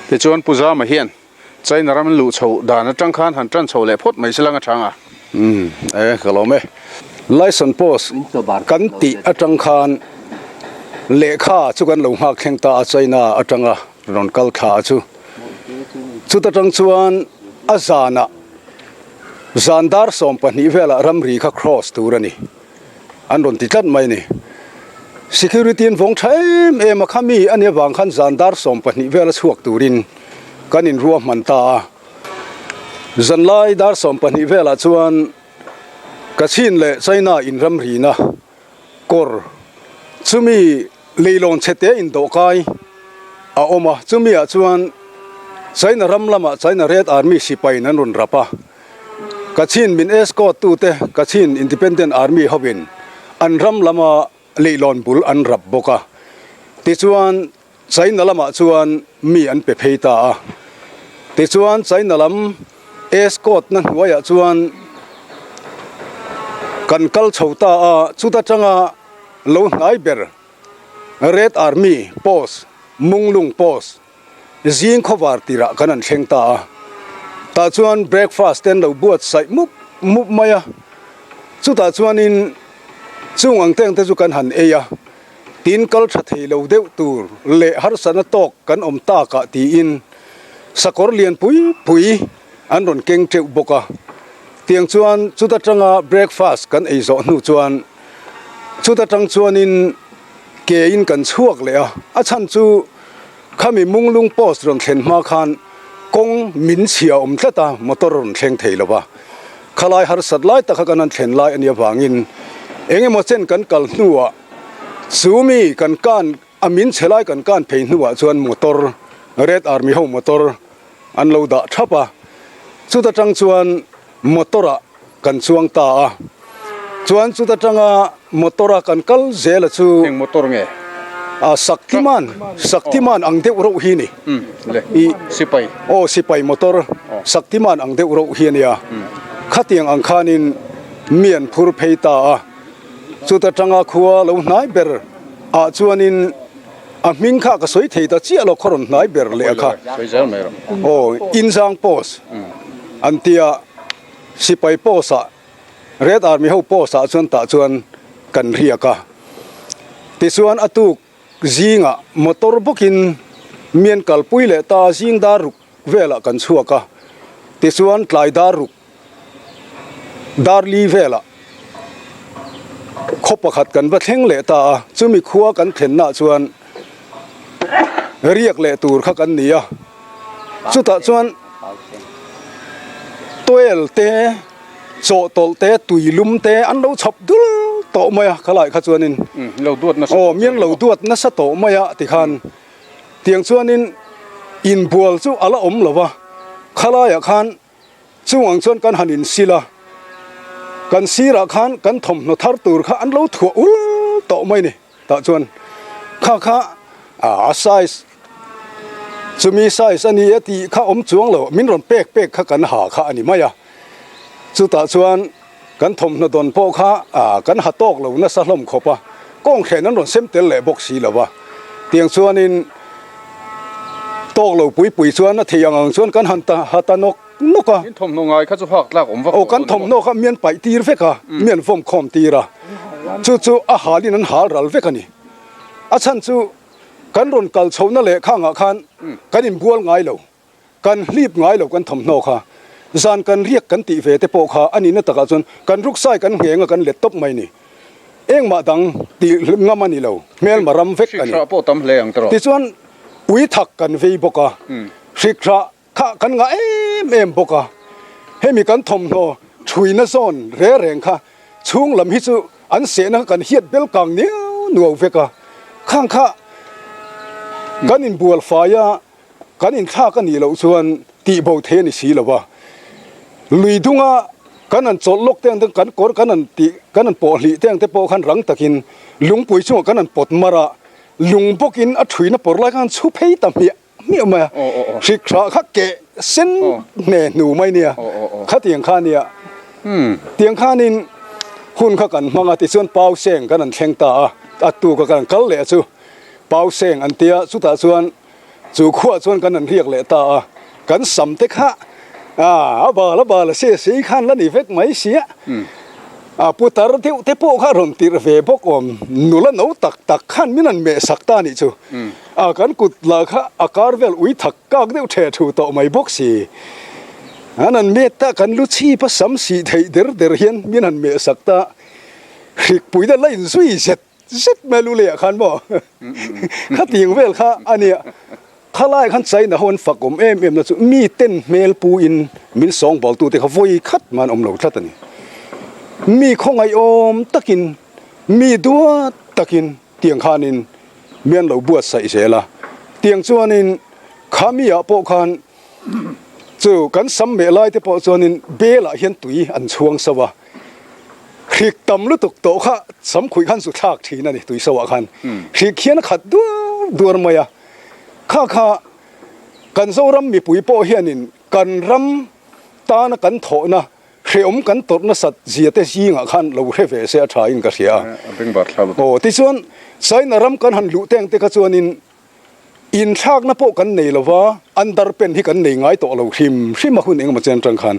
Tichuan Pu Zama hian China ram luh chho dan atang khan han tan chho leh phawt mai se lang a chang a. Umm e ka lawm e. License post kan tih atang khan lehkha chu kan lo nghak thleng ta a China atanga rawn kal thla chu. Chuta tang chuan a zanah zan dar 12 velah ramri kha cross tur a ni. An rawn ti tlat mai a ni. Security an vawng tha em em a, khami a nih avang khan zan dar 12 vela chhuak turin kan inruahman ta a. Zanlai dar 12 velah chuan Kachin leh China inramrina kawr chumi leilawn chhete indawhkai a awm a, chumi ah chuan China ram lamah China Red Army sipaiin an rawn rap a. Kachin min escort tute Kachin Independent Army hovin an ram lama leilawn bul an rap bawk a. Tichuan China lamah chuan mi an pe phei ta a. Tichuan China lam escort na hnuaiah chuan kan kal chho ta a, chuta tanga lo hnai ber Red Army post, Munglung post, Zing khawvar tirah kan han thleng ta a, tah chuan breakfast te an lo buatsaih mup mup mai a, chutah chuanin chung ang teng te chu kan han ei a, tin kal tha thei lo deuh tur leh harsatna tawk kan awm takah tiin sakawr lian pui pui an rawn keng teuh bawk a, tiang chuan chuta tanga breakfast kan ei zawh hnu chuan chuta tang chuanin Ke in kan chhuak leh a, a chhan chu khami Munglung post rawn thlen hma khan kawng min chhia awm tlat a, motor rawn thleng thei lo va. Khalai harsat lai tak kha kan han thlen lai a nih avangin eng emaw chen kan kal hnuah chu mi kan kan a min chhe lai kan kan phei hnuah chuan motor Red Army ho motor an lo dah thap a, chuta tang chuan motor ah kan chuang ta a, chuan chuta tanga motor a kan kal zel a chu Eng motor nge? A Shaktiman, Shaktiman ang deuh reuh hi ni. Umm le, sipai. Aw sipai motor Shaktiman ang deuh reuh hi a nia. Khatiang ang khanin mi an phur phei ta a, chuta tanga khua lo hnai ber ah chuanin a hming kha ka sawi thei ta chiah lo khaw rawn hnai ber leh a kha. Sawi zel mai rawh. Aw Inzang post an tia. Sipai post ah Red Army ho post ah chuan tah chuan kan riak a, tichuan a tuk zingah motor bawkin mi an kalpui leh ta zing dar ruk velah kan chhuak a, tichuan tlai dar ruk dar li velah khaw pakhat kan va thleng leh ta a, chumi khua kan thlenna chuan riak leh tur kha kan ni a. Chutah chuan tuel te, chawhtawlh te, tuilum te an lo chhawp dul tawh mai a khalai kha chuanin aw miang lo duat nasa tawh mai a tikhan tiang chuanin inbual chu a la awm lo va khalaiah khan Chung ang chuan kan han insil a, kan sirah khan kan thawmhnaw thar tur kha an lo thuah ul tawh mai ni. Tah chuan kha kha a size chumi size a ni e tih kha awm chuang lo, min rawn pek pek kha kan ha kha a ni mai a. Chutah chuan kan thawmhnaw dawn pawh kha kan ha tawk lo nasa hlawm khawp a, kawnghren an rawn sem tel leh bawk si lo va. Tiang chuanin tawk lo pui pui chuan a thei ang ang chuan kan han ha ta nawk nawk a. In thawmhnaw ngai kha chu hak tlak awm vak tawh. Aw kan thawmhnaw kha mian paih tir vek a, mian vawm khawm tir a, chu chu a halin an hal ral vek a ni. A chhan chu kan rawn kal chhohna leh khangah khan kan inbual ngai lo. Kan hlip ngai lo kan thawmhnaw kha zan kan riak kan tih ve te pawh kha a nihna takah chuan kan ruksai kan ngheng a kan let tawp mai ni. Engmah dang tih ngam a ni lo, hmelma ram vek a ni. Hrikrah pawh tam hle ang tawh. Tichuan ui thak kan vei bawk a, hrikrah kha kan ngah em em bawk a, hemi kan thawmhnaw thuina zawn re reng kha chhung lam hi chu an sehna kha kan hiat bel kang niau nuau vek a, khang kha kan inbual fai a. Kan inthlak a nih loh chuan tihbo thei a ni si lo va. Lui dunga kan han chawlh lawk te ang te, kan kawr kan han tih, kan han pawh hlih te ang te pawh khan rang takin lungpui chungah kan han pawt mar a, lung bawkin a thuina pawr lai khan han chhu phei ta hmiah hmiah mai a. Hrik hrah kha keh sen hne hnu mai nia, khatiang kha nia. Tiang khanin hun kha kan hmang a, tichuan pau seng kan han thleng ta a, a tuka kan kal leh chu pau seng an tia, chutah chuan. Chu khuaah chuan kan han riak leh ta a, kan sam te kha a bal a bal a se sei khan la ni vek mai sia. A putar deuh te pawh kha a rawn tirh ve bawk awm, nula no tak tak khan min han meh sak ta a nih chu. A kan kut lah kha a kar vel ui thak kak deuh the thu tawh mai bawk si. An han met ta, kan lu chhip a sam sih theih der der hian min han meh sak ta. Hrikpui te la inzui zet zet mai lu leiah khan maw khatiang vel kha a nia. Khalaiah khan China ho an fak awm em em na chu mi ten hmel pu in min sawngbawl tu te kha vawi khat mah an awm lo tlat a ni. Mi khawngaihawm takin mi duat takin tiang khanin mi an lo buatsaih zel a. Tiang chuanin kha mi ah pawh khan chu kan sam meh lai te pawh chuanin bel ah hian tui an chhuang so a. Hrik tam lutuk tawh kha samkhuih khan zu thlak thin a ni tui so ah khan. Hrik hian a khat duar duar mai a. Kha kha kan Zoram mipui pawh hianin kan ram tana kan thawhna hrehawm kan tawrh nasat zia te zingah khan lo hre ve se a tha in ka hria a. Aw tichuan China ram kan han luh teng te kha chuanin inthlakna pawh kan nei lo va, underpant hi kan nei ngai tawh lo hrim hrim a hun engemaw chen atang khan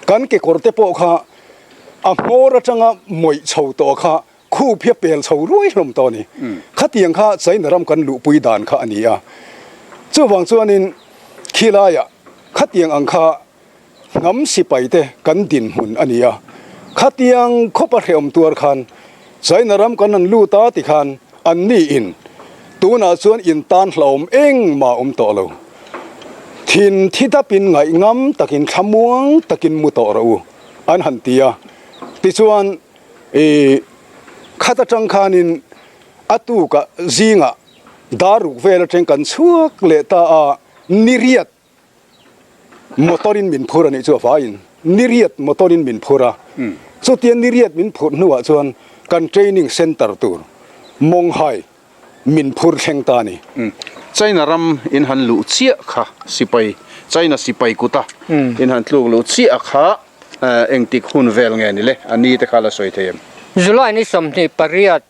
kan kekawr te pawh kha a hmawr atanga mawih chho tawh kha Khup hi a pel chho ruai hlawm tawh a ni. Khatiang kha China ram kan luhpui dan kha a ni a. Chuvang chuanin khilaiah khatiang ang kha hnam sipai te kan dinhmun a ni a. Khatiang khawpa hrehawm tuar khan China ram kan han lut a tikhan an ni in tunah chuan in tan hlauhawm engmah a awm tawh lo. Thin thi dapin ngaih ngam takin thlamuang takin mu tawh rawh u an han ti a. Tichuan. I khat atang khanin a tukah zingah dar ruk vel atang kan chhuak leh ta a, niriat motor in min phur a nih chu a vaiin niriat motor in min phur a, chutiang niriat min phurh hnuah chuan kan training center tur Monghai min phur thleng ta a ni. China ram in han luh chiah kha sipai, China sipai kuta in han tluk luh chiah kha engtik hun vel nge ni le? A ni te kha la sawi thei em? July ni 28,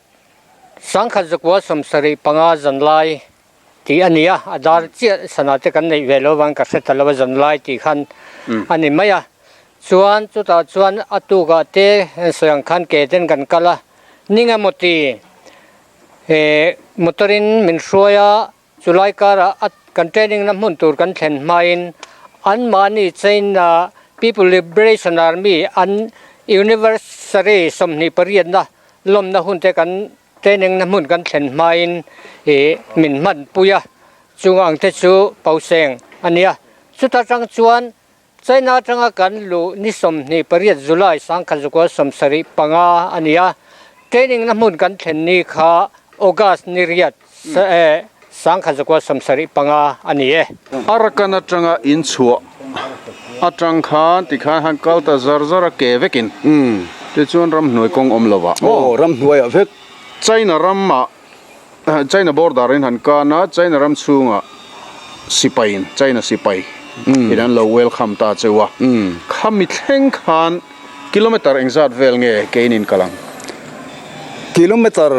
1975 zanlai tih a ni a, a dar chiah sana te kan neih ve lo vang ka hre ta lo a zanlai tih khan a ni mai a. Chuan chutah chuan a tukah te sawi ang khan ke ten kan kal a, ni nge maw ti? He motor in min hruai a, chulai karah a kan training na hmun tur kan thlen hmain anmahni China People Liberation Army an Universary 28 na lawmna hun te kan training na hmun kan thlen hmain ih min hmanpui a, chung ang te chu Pauseng a nia. Chuta tang chuan China atanga kan luh ni 28 July 1975 a ni a, training na hmun kan thlen ni kha August ni riat 1975 a ni e. Arakan atanga inchhuah atang khan tikhan han kal ta zar zar a ke vekin tichuan ramhnuai kawng awm lo ah maw? Aw, ramhnuaiah vek. China ramah China border in han kan a, China ram chhungah sipai in, China sipai in an lo welcome ta cheu a. Khami thleng khan kilometer engzat vel nge kein in kal ang? Kilometer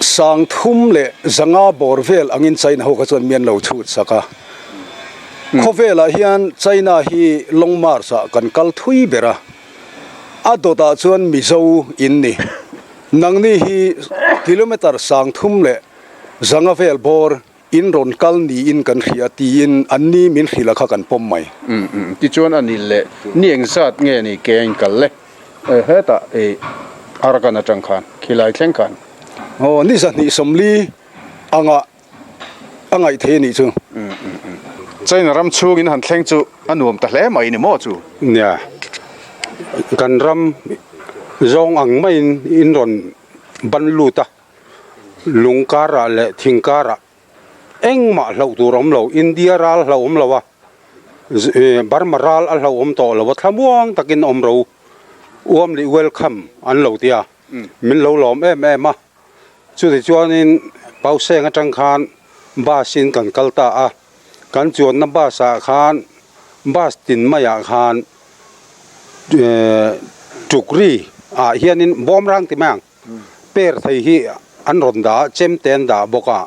305 bawr vel angin China ho kha chuan mi an lo chhut sak a. Khawvelah hian China hi Long March ah kan kal thui ber a, a dawtah chuan Mizo in ni. Nangni hi kilometre 305 vel bawr in rawn kal niin kan hria tiin anni min hrilh a kha kan pawm mai. Umm umm tichuan a ni leh ni engzat nge ni ke a inkal le hetah i Arakan atang khan khilai thleng khan. Aw ni 240 anga a ngaih thei a nih chu. Umm umm umm China ram chhungin han thleng chu a nuam ta hle mai ni maw chu? Nia, kan ram zawng ang maiin in rawn ban lut a, lung karah leh thing karah engmah hlauh tur a awm lo, India ral hlauh awm lo a, Burma ral a hlauh awm tawh lo a, thlamuang takin awm ro uam leh welcome an lo ti a, min lo lawm em em a. Chutichuanin Pauseng atang khan bus in kan kal ta a, kan chuanna bus ah khan bus tin maiah khan tukri ah hianin bawmrang ti mai ang per thei hi an rawn dah a, chem te an dah bawk a,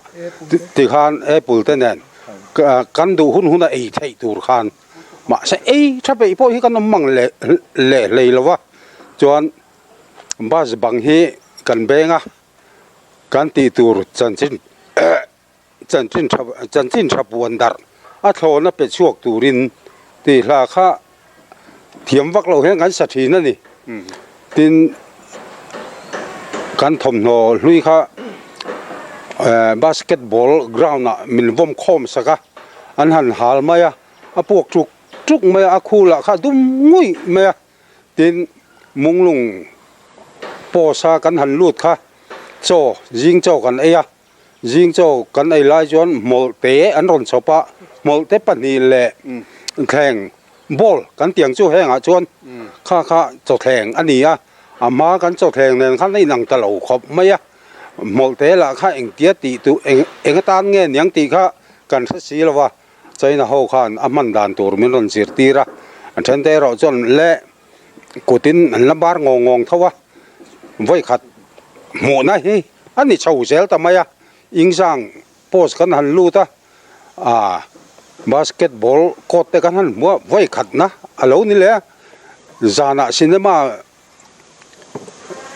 tikhan apple te nen. Kan duh hun huna ei theih tur khan mahse ei tha peih pawh hi kan awm mang leh leh hlei lo va, chuan bus bang hi kan beng a, kan tih tur chanchin chanchin tha chanchin tha puan darh a thlawna pe chhuak turin tih hla kha thiam vak lo hian kan sa thin a ni. Tin, kan thawmhnaw hlui kha basketball ground ah min vawm khawm sak a, an han hal mai a, a puak tuk tuk mai a, a khu lah kha a dum nguih mai a. Tin, Munglung post a kan han lut kha chaw, zing chaw kan ei a. Zing chaw kan ei lai chuan hmawlhte an rawn chhawp a, hmawlhte pahnih leh thleng bowl kan tih ang chu hengah chuan kha kha chawthleng a ni a, a hma kan chawthleng nen khan a inang ta lo khawp mai a, hmawlhte lah kha engtia tih tur eng eng atan nge niang tih kha kan hre si lo va, China ho khan a hman dan tur min rawn zirtir a, a thente erawh chuan le kutin an la bar ngawng ngawng tho a, vawikhat hmuhna hi a ni chho zel ta mai a, Ingzang post kan han lut a, ah basketball court te kan han hmu a, vawikhatna a lo ni leh a, zanah cinema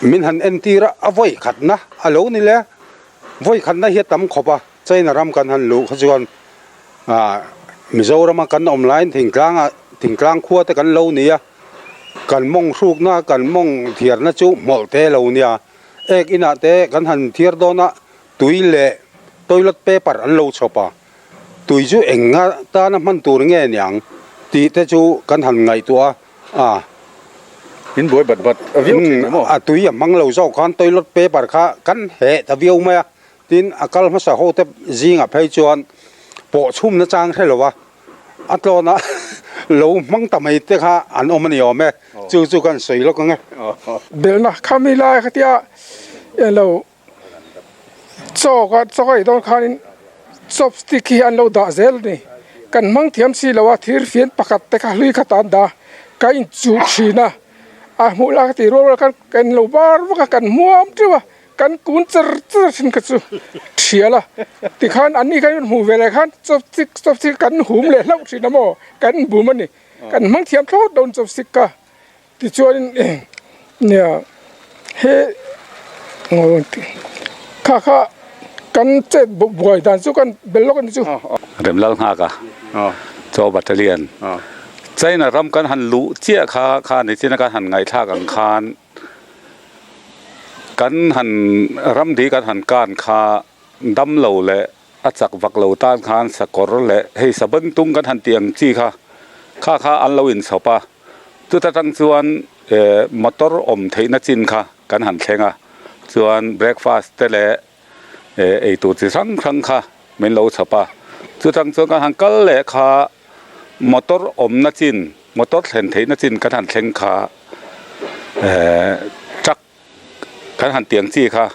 min han entir a, a vawikhatna a lo ni leh a, vawikhatna hi a tam khawp a, China ram kan han luh kha chuan ah Mizorama kan awm laiin thingtlangah thingtlang khua te kan lo ni a, kan mawng hrukna kan mawng thiarna chu hmawlh te lo nia, ek inah te kan han thiar dawn a, tui leh toilet paper an lo chhawp a, tui chu eng nga tana hman tur nge niang tih te chu kan han ngaihtuah a, ah. In buai bat bat a viau thin maw? A tui a hmang lo zawk khan toilet paper kha kan heh ta viau mai a. Tin, a kal hmasa ho te zingah phei chuan pawh chhumna chang hre lo a, a tlawn a lo hmang ta mai te kha an awm a ni awm e, chu chu kan sawi lawk ang e. Belhna khami lai khatia eng lo chaw ka chaw ka ei dawn khanin chopstick hi an lo dah zel a ni. Kan hmang thiam si lo a, thir fian pakhat te kha hlui khat ah an dah a, ka inchuh thin a, a hmuh lai ka tih rual rual khan kan lo bar vak a, kan hmuam teuh a. Kan kun char char thin kha chu thial a, tikhan an ni khan hmuh ve leh khan chopstick chopstick kan hum leh hlauh thin a maw, kan bum a ni, kan hmang thiam thlawt dawn chopstick kha tichuanin nia he kha kha kan chet buai dan chu kan bel lawk a ni chu. Remlal nghak a, chaw battalion China ram kan han luh chiah kha kha ni chin a kan han ngaihthlak ang khan. Kan han ramdi kan han kan kha dam lo leh a chak vak lo tan khan sakawr leh hei sabantung kan han tih ang chi kha kha kha an lo inchhawp a, chuta tang chuan eh motor awm theihna chin kha kan han thleng a, chuan breakfast te leh eh eitur chi hrang hrang kha min lo chhawp a, chutang chuan kan han kal leh kha motor awmna chin motor thlen theihna chin kan han thleng kha eh truck kan han tiang chi kha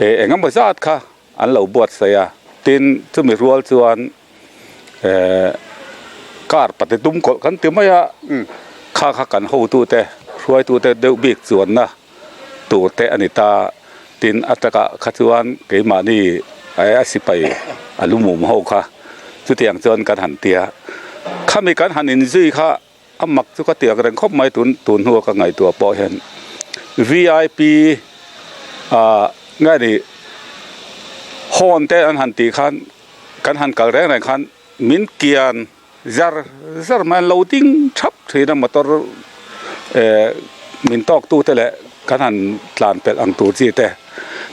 eh eng emaw zat kha an lo buatsaih a tin chumi rual chuan eh car pate dum kawlh kan ti mai a kha kha kan hotute hruaitute deuh bik chuanna tur te a ni ta tin a takah kha chuan keimahni a sipai a lumum ho kha chutiang chuan kan han ti a khami kan han inzui kha a mak chu ka tiak reng khawp mai tun tun hnua ka ngaihtuah pawh hian V_I_P ah nge ni horn te an han tih khan kan han kal reng reng khan min kian Zar zar mai an lo ding thap thin a motor eh min tawk tu te leh kan han tlan pelh ang tur chi te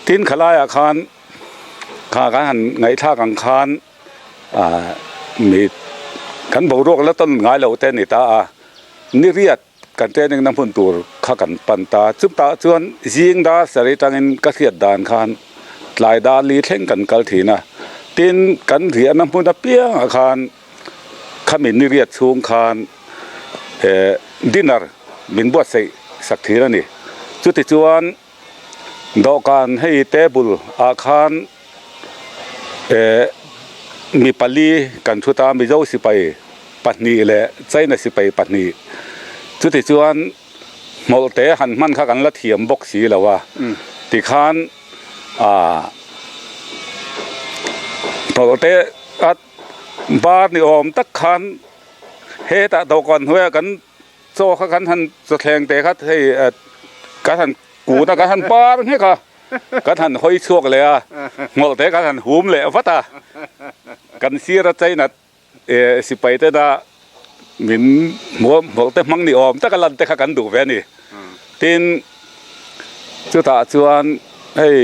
tin khalai ah khan kha kan han ngaihthlak ang khan ah mi kan boruak la tawn ngai lo te a ni ta a ni riat kan training na hmun tur kha kan pan ta chutah chuan zing dar sarih tangin ka hriat dan khan tlai dar li thleng kan kal thin a tin kan riahna hmun apiangah khan khami ni riat chhung khan eh dinner min buatsaih sak thin a ni chuti chuan dawhkan hei table ah khan eh mi pali kan thu ta Mizo sipai. pahnih leh China sipai pahnih chuti chuan hmawlhte han hman kha kan la thiam bawk si lo a tikhan ah hmawlhte a Bar ni awm tak khan hetah dawhkan hnuaiah kan chaw kha kan han chawthleng te kha hei kan han kut a kan han par nghek a kan han hawi chhuak leh a hmawlh te kan han hum leh vat a kan sir a China sipai te na min hmawlh te hmang ni awm tak a lan te kha kan duh ve a ni tin chutah chuan hei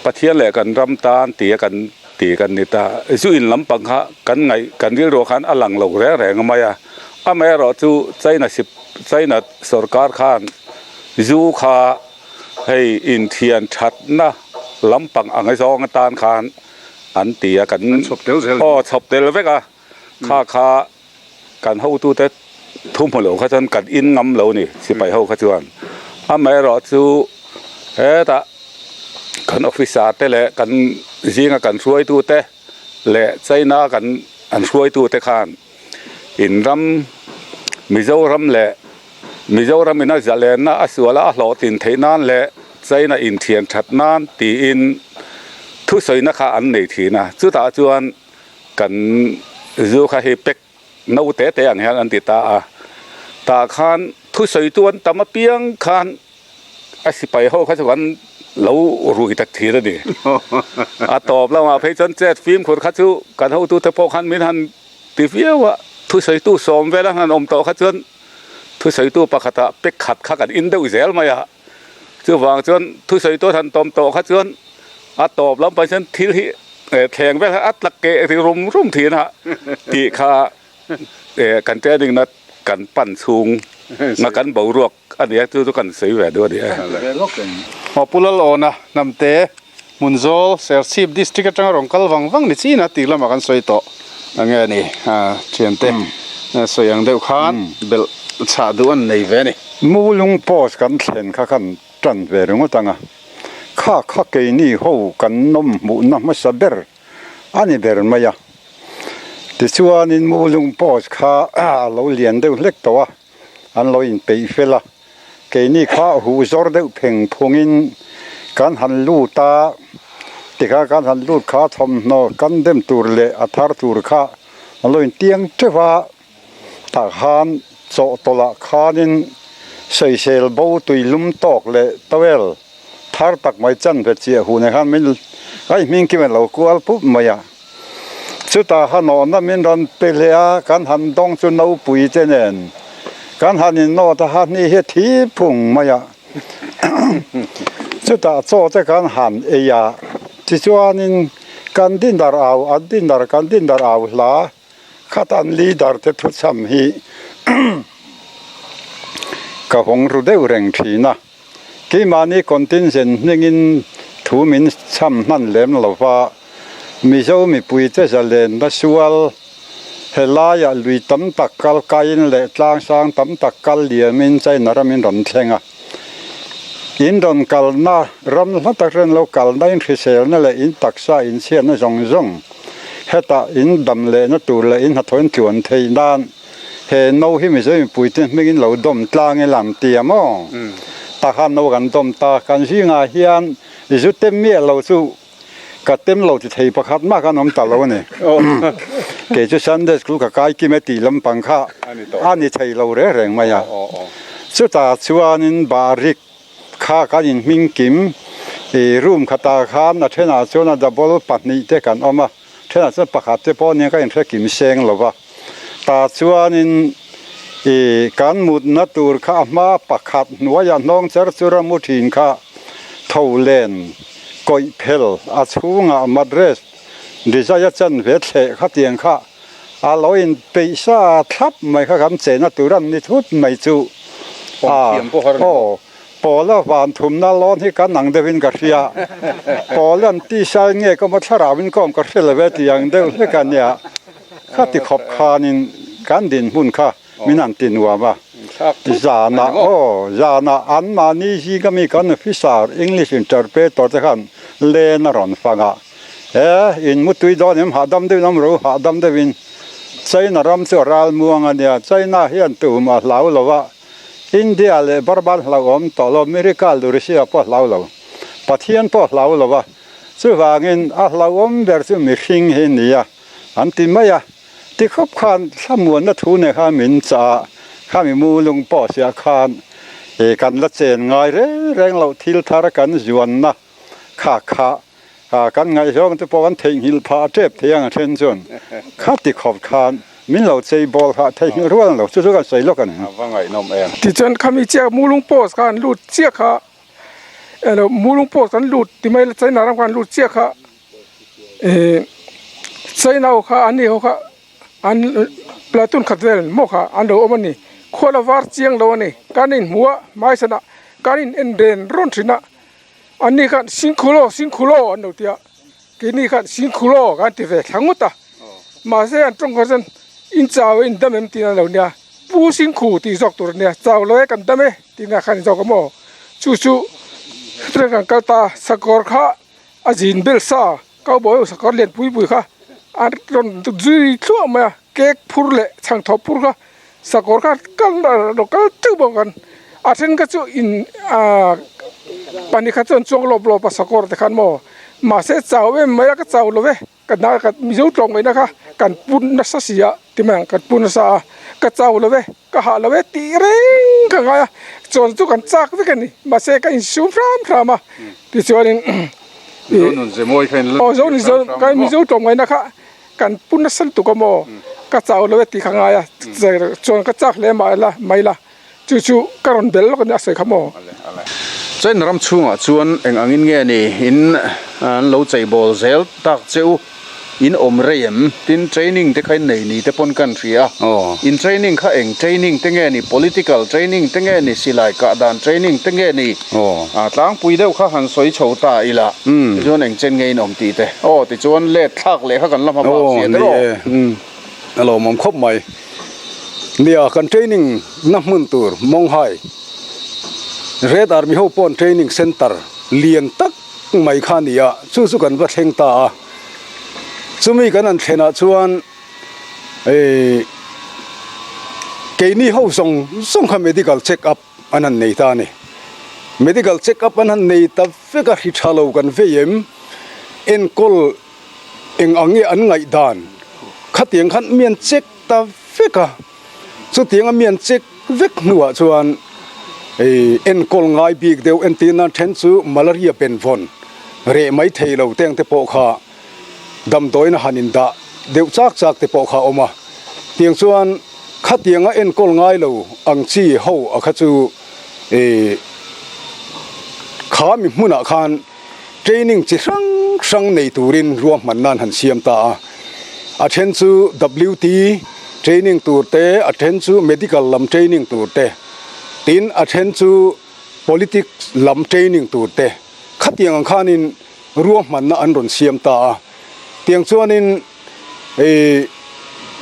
Pathian leh kan ram tan tih a kan tih kan ni ta zu in lampang kha kan ngaih kan rilruah khan a lang lo reng reng mai a amaherawhchu China sip China sorkar khan zu kha hei inthian thatna lampang ang zawng atan khan an ti a kan aw chhawp tel vek a kha kha Kan hotute thu hmu lo kha chuan kan in ngam lo ni, sipai ho kha chuan. Amaherawhchu hetah kan officer te leh kan zinga kan hruaitute leh China kan an hruaitute khan in ram Mizoram leh Mizoram ina zalenna a suala a hlawhtlin theih nan leh China inthian that nan tiin thusawina kha an nei thin a, chutah chuan Kan zu kha hi pack no te te ang hian an ti ta a, tah khan thusawitu an tam apiang khan a sipai ho kha chu kan lo rui tak thin a ni. A tawp lamah phei chuan chet fimkhur kha chu kan hotute pawh khan min han ti viau a, thusawitu sawm vel a han awm tawh kha chuan thusawitu pakhatah pack khat kha kan in deuh zel mai a, Chuvang chuan thusawi tur han tawm tawh kha chuan a tawp lam pah hian thil hi thleng vel a tla keh ri rum rum thin a tih kha kan training na kan pan chhung na kan boruak a nia chu chu kan sawi ve duh a ni e. Aw Pu Lalawna Hnamte Hmunzawl Serchhip District atanga rawn kal vang vang ni chin a tih lamah kan sawi tawh ang nge ni thiante sawi ang deuh khan belh chhah duh an nei ve a ni. Mulung post kan thlen kha khan tan ve ringawt ang a, kha kha keini ho kan nawm hmuhna hmasa ber a ni ber mai a. Tichuanin Mulung post kha a lo lian deuh hlek tawh a, an lo inpeih fel a, keini kha huh zawr deuh pheng phungin kan han lut a, tikha kan han lut kha thawmhnaw kan dem tur leh a thar tur kha an lo intiang teuh a, tah khan chawhtawlh ah khanin sawisel bo tui lum tawk leh towel thar tak mai chanve chiah huh nen khan min a inhming kim a lo kual pup mai a. Chutah han awhna min rawn pe leh a, kan han dawng chu nopui te nen kan han innawt a, ha hni hi a thi phung mai a. Chutah chaw te kan han ei a, tichuanin kan dinner au, an dinner kan dinner au hla khat an leader te thuchham hi ka hawng ru deuh reng thin a. Keimahni contingent hningin thu min chham hman lem lo va, Mizo mipuite zalenna sual helaiah lui tam tak kal kaiin leh tlang sang tam tak kal liamin China ramin rawn thleng a. In rawn kalna ram hla tak ren lo kalna in hriselna leh in taksa inchhiatna zawng zawng hetah in dam lehna tur leh in hnathawh in tluan theih nan He no hi Mizo mipuite hmingin lo dawm tlang ila an ti a maw? Tah khan no kan dawm ta, kan zingah hian zu tem miah lo chu ka tem lo ti thei pakhat mah khan awm ta lo a ni. Kei chu Sunday school ka kai kim e tih lampang kha a ni thei lo reng reng mai a. Chutah chuanin Barik kha kan inhming kim i room khatah khan a thenah chuan a double pahnih te kan awm a. Thenah chuan pakhat te pawh nia ka inhre kim seng lo va, tah chuanin ih kan mutna tur kha a hma pakhat hnuaiah hnawng cher chur a mu thin kha tho len kawih phel a chhungah mattress design a chan ve thleh khatiang kha a lo inpeih sa thlap mai kha kan chehna tur an ni thut mai chu a aw. Pawla van thumna lawn hi kan ang deuhin ka hria. Pawla'n tisa in nge ka maw thlarauin ka awm ka hre lo e tih ang deuh hlek a nia. Khati khawp khanin kan dinhmun kha min han ti nuam a. Zanah aw, zanah anmahni zinga mi kan officer English interpreter te khan len a rawn fang a. E, in mutui dawn em hahdam deuhin awm ro, hahdam deuhin. China ram chu a ral muang a nia. China hian tumah hlau lo a. India leh Burma hlauhawm tawh lo, America leh Russia pawh hlau lo, Pathian pawh hlau lo a, chuvangin a hlauhawm ber chu mihring hi nia an ti mai a. Ti khawp khan thlamuanna thu nen khan min chah a, khami mu lung pawh siah khan kan la chen ngai reng reng loh thil thar kan zuanna kha kha kan ngaihzawng te pawh kan theihnghilh phah tep thei ang a then chuan kha ti khawp khan min lo chei bawl kha theihnghilh rual lo chu chu kan sawi lawk a ni. A va ngaihnawm em. Tichuan khami chiah mu lung post kha an lut chiah kha elo mu lung post an lut ti mai la China ram kha an lut chiah kha Ih China ho kha an ni ho kha an platoon khat vel maw kha an lo awm a ni khual a var chiang lo a ni kan inhmu a hmaichhanah kan in en ren rawn thin a an ni khan Singkhulo Singkhulo an lo ti a keini khan Singkhulo kan ti ve thla ngawt a mahse an tawng kha chuan in chau in dam em tih an lo nia Pu Singkhu tih zawk tur a nia chau lo e kan dam e tih na khan zawk a maw chu chu hetiang kan kal ta a sakawr kha. A zin bel sa cowboy ho sakawr lian pui pui kha a rawn zui thluah mai a cake phur leh chhang thawh phur kha sakawr kha kal a lo kal teuh bawk an a then kha chu in ahh pahnih khat chu an chuang lawp lawp a sakawr te khan maw mahse chau em mai a ka chau lo ve. Ka hna ka Mizo tlawm ngaihna kha kan pun nasa si a ti mai ang kan pun nasa a ka chau lo e ka hah lo e tih reng ka ngai a chuan chu kan chak vek a ni mahse ka insum hram hram a tichuanin aw zo ni zo ka Mizo tlawm ngaihna kha kan pun nasa lutuk a maw ka chau lo e tih ka ngai a chuan ka chak hle mah ila mai la. Chu chu ka rawn bel lawk a nia a sawi kha maw? China ram chhungah chuan eng angin nge ni in an lo cheibawl zel tak che u, in awm rei em? Tin training te kha in nei ni te pawn kan hria a, in training kha eng training te nge ni, political training te nge ni, silai kah dan training te nge ni, tlangpui deuh kha han sawi chho ta ila, tichuan eng chen nge in awm tih te, aw tichuan let thlak leh kha kan la hma bak zia te rawh. A lawmawm khawp mai. Nia, kan training na hmun tur Mawnghai Red Army ho paw'n training center lian tak mai kha a ni a, chu chu kan va thleng ta a. Chumi kan han thlenah chuan eh keini ho zawng zawng kha medical check up an han nei ta a ni. Medical check up an han nei ta vek a, hri tha lo kan vei em, enkawl Eng ang nge an ngaihdan? Khatiang khan mi an check ta vek a, chutianga mi an check vek hnuah chuan enkawl ngai bik deuh entir nan then chu malaria benvawn reh mai thei lo teng te pawh kha damdawiin a han indah deuh chak chak te pawh kha a awm a, tiang chuan khatianga enkawl ngai lo ang chi ho a kha chu kha mi hmunah khan Training chi hrang hrang nei turin ruahman nan han siam ta a, a then chu WT training tur te, a then chu medical lam training tur te, tin a then chu politics lam training tur te khatiang ang khanin ruahmanna an rawn siam ta a. Tiang chuanin ih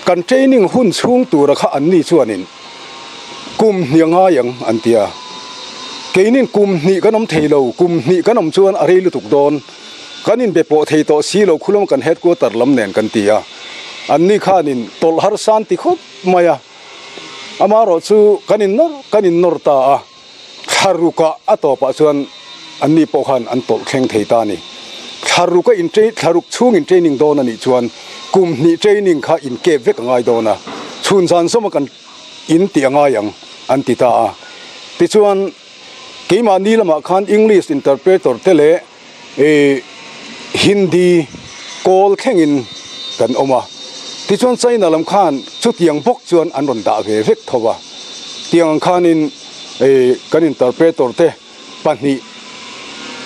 kan training hun chhung tura kha an ni chuanin kum hnih a ngai ang an ti a, keinin kum hnih kan awm thei lo, kum hnih kan awm chuan a rei lutuk dawn, kan inbe pawh thei tawh si lo khulawm kan headquarter lam nen kan ti a, an ni khanin tawlh harsa an ti khawp mai a, amaherawh chu kan innawr kan innawr ta a. Thla rukah a tawpah chuan anni pawh khan an tawlh thleng thei ta a ni. Thla ruka in thla ruk chhung in training dawn a nih chuan kum hnih training kha in kep vek a ngai dawn a, chhun zan zawma kan in tih a ngai ang an ti ta a. Tichuan keimahni lamah khan English interpreter te leh ih Hindi kawl thlengin kan awm a, tichuan China lam khan chutiang bawk chuan an rawn dah ve vek tho a, tiang ang khanin ih kan interpreter te pahnih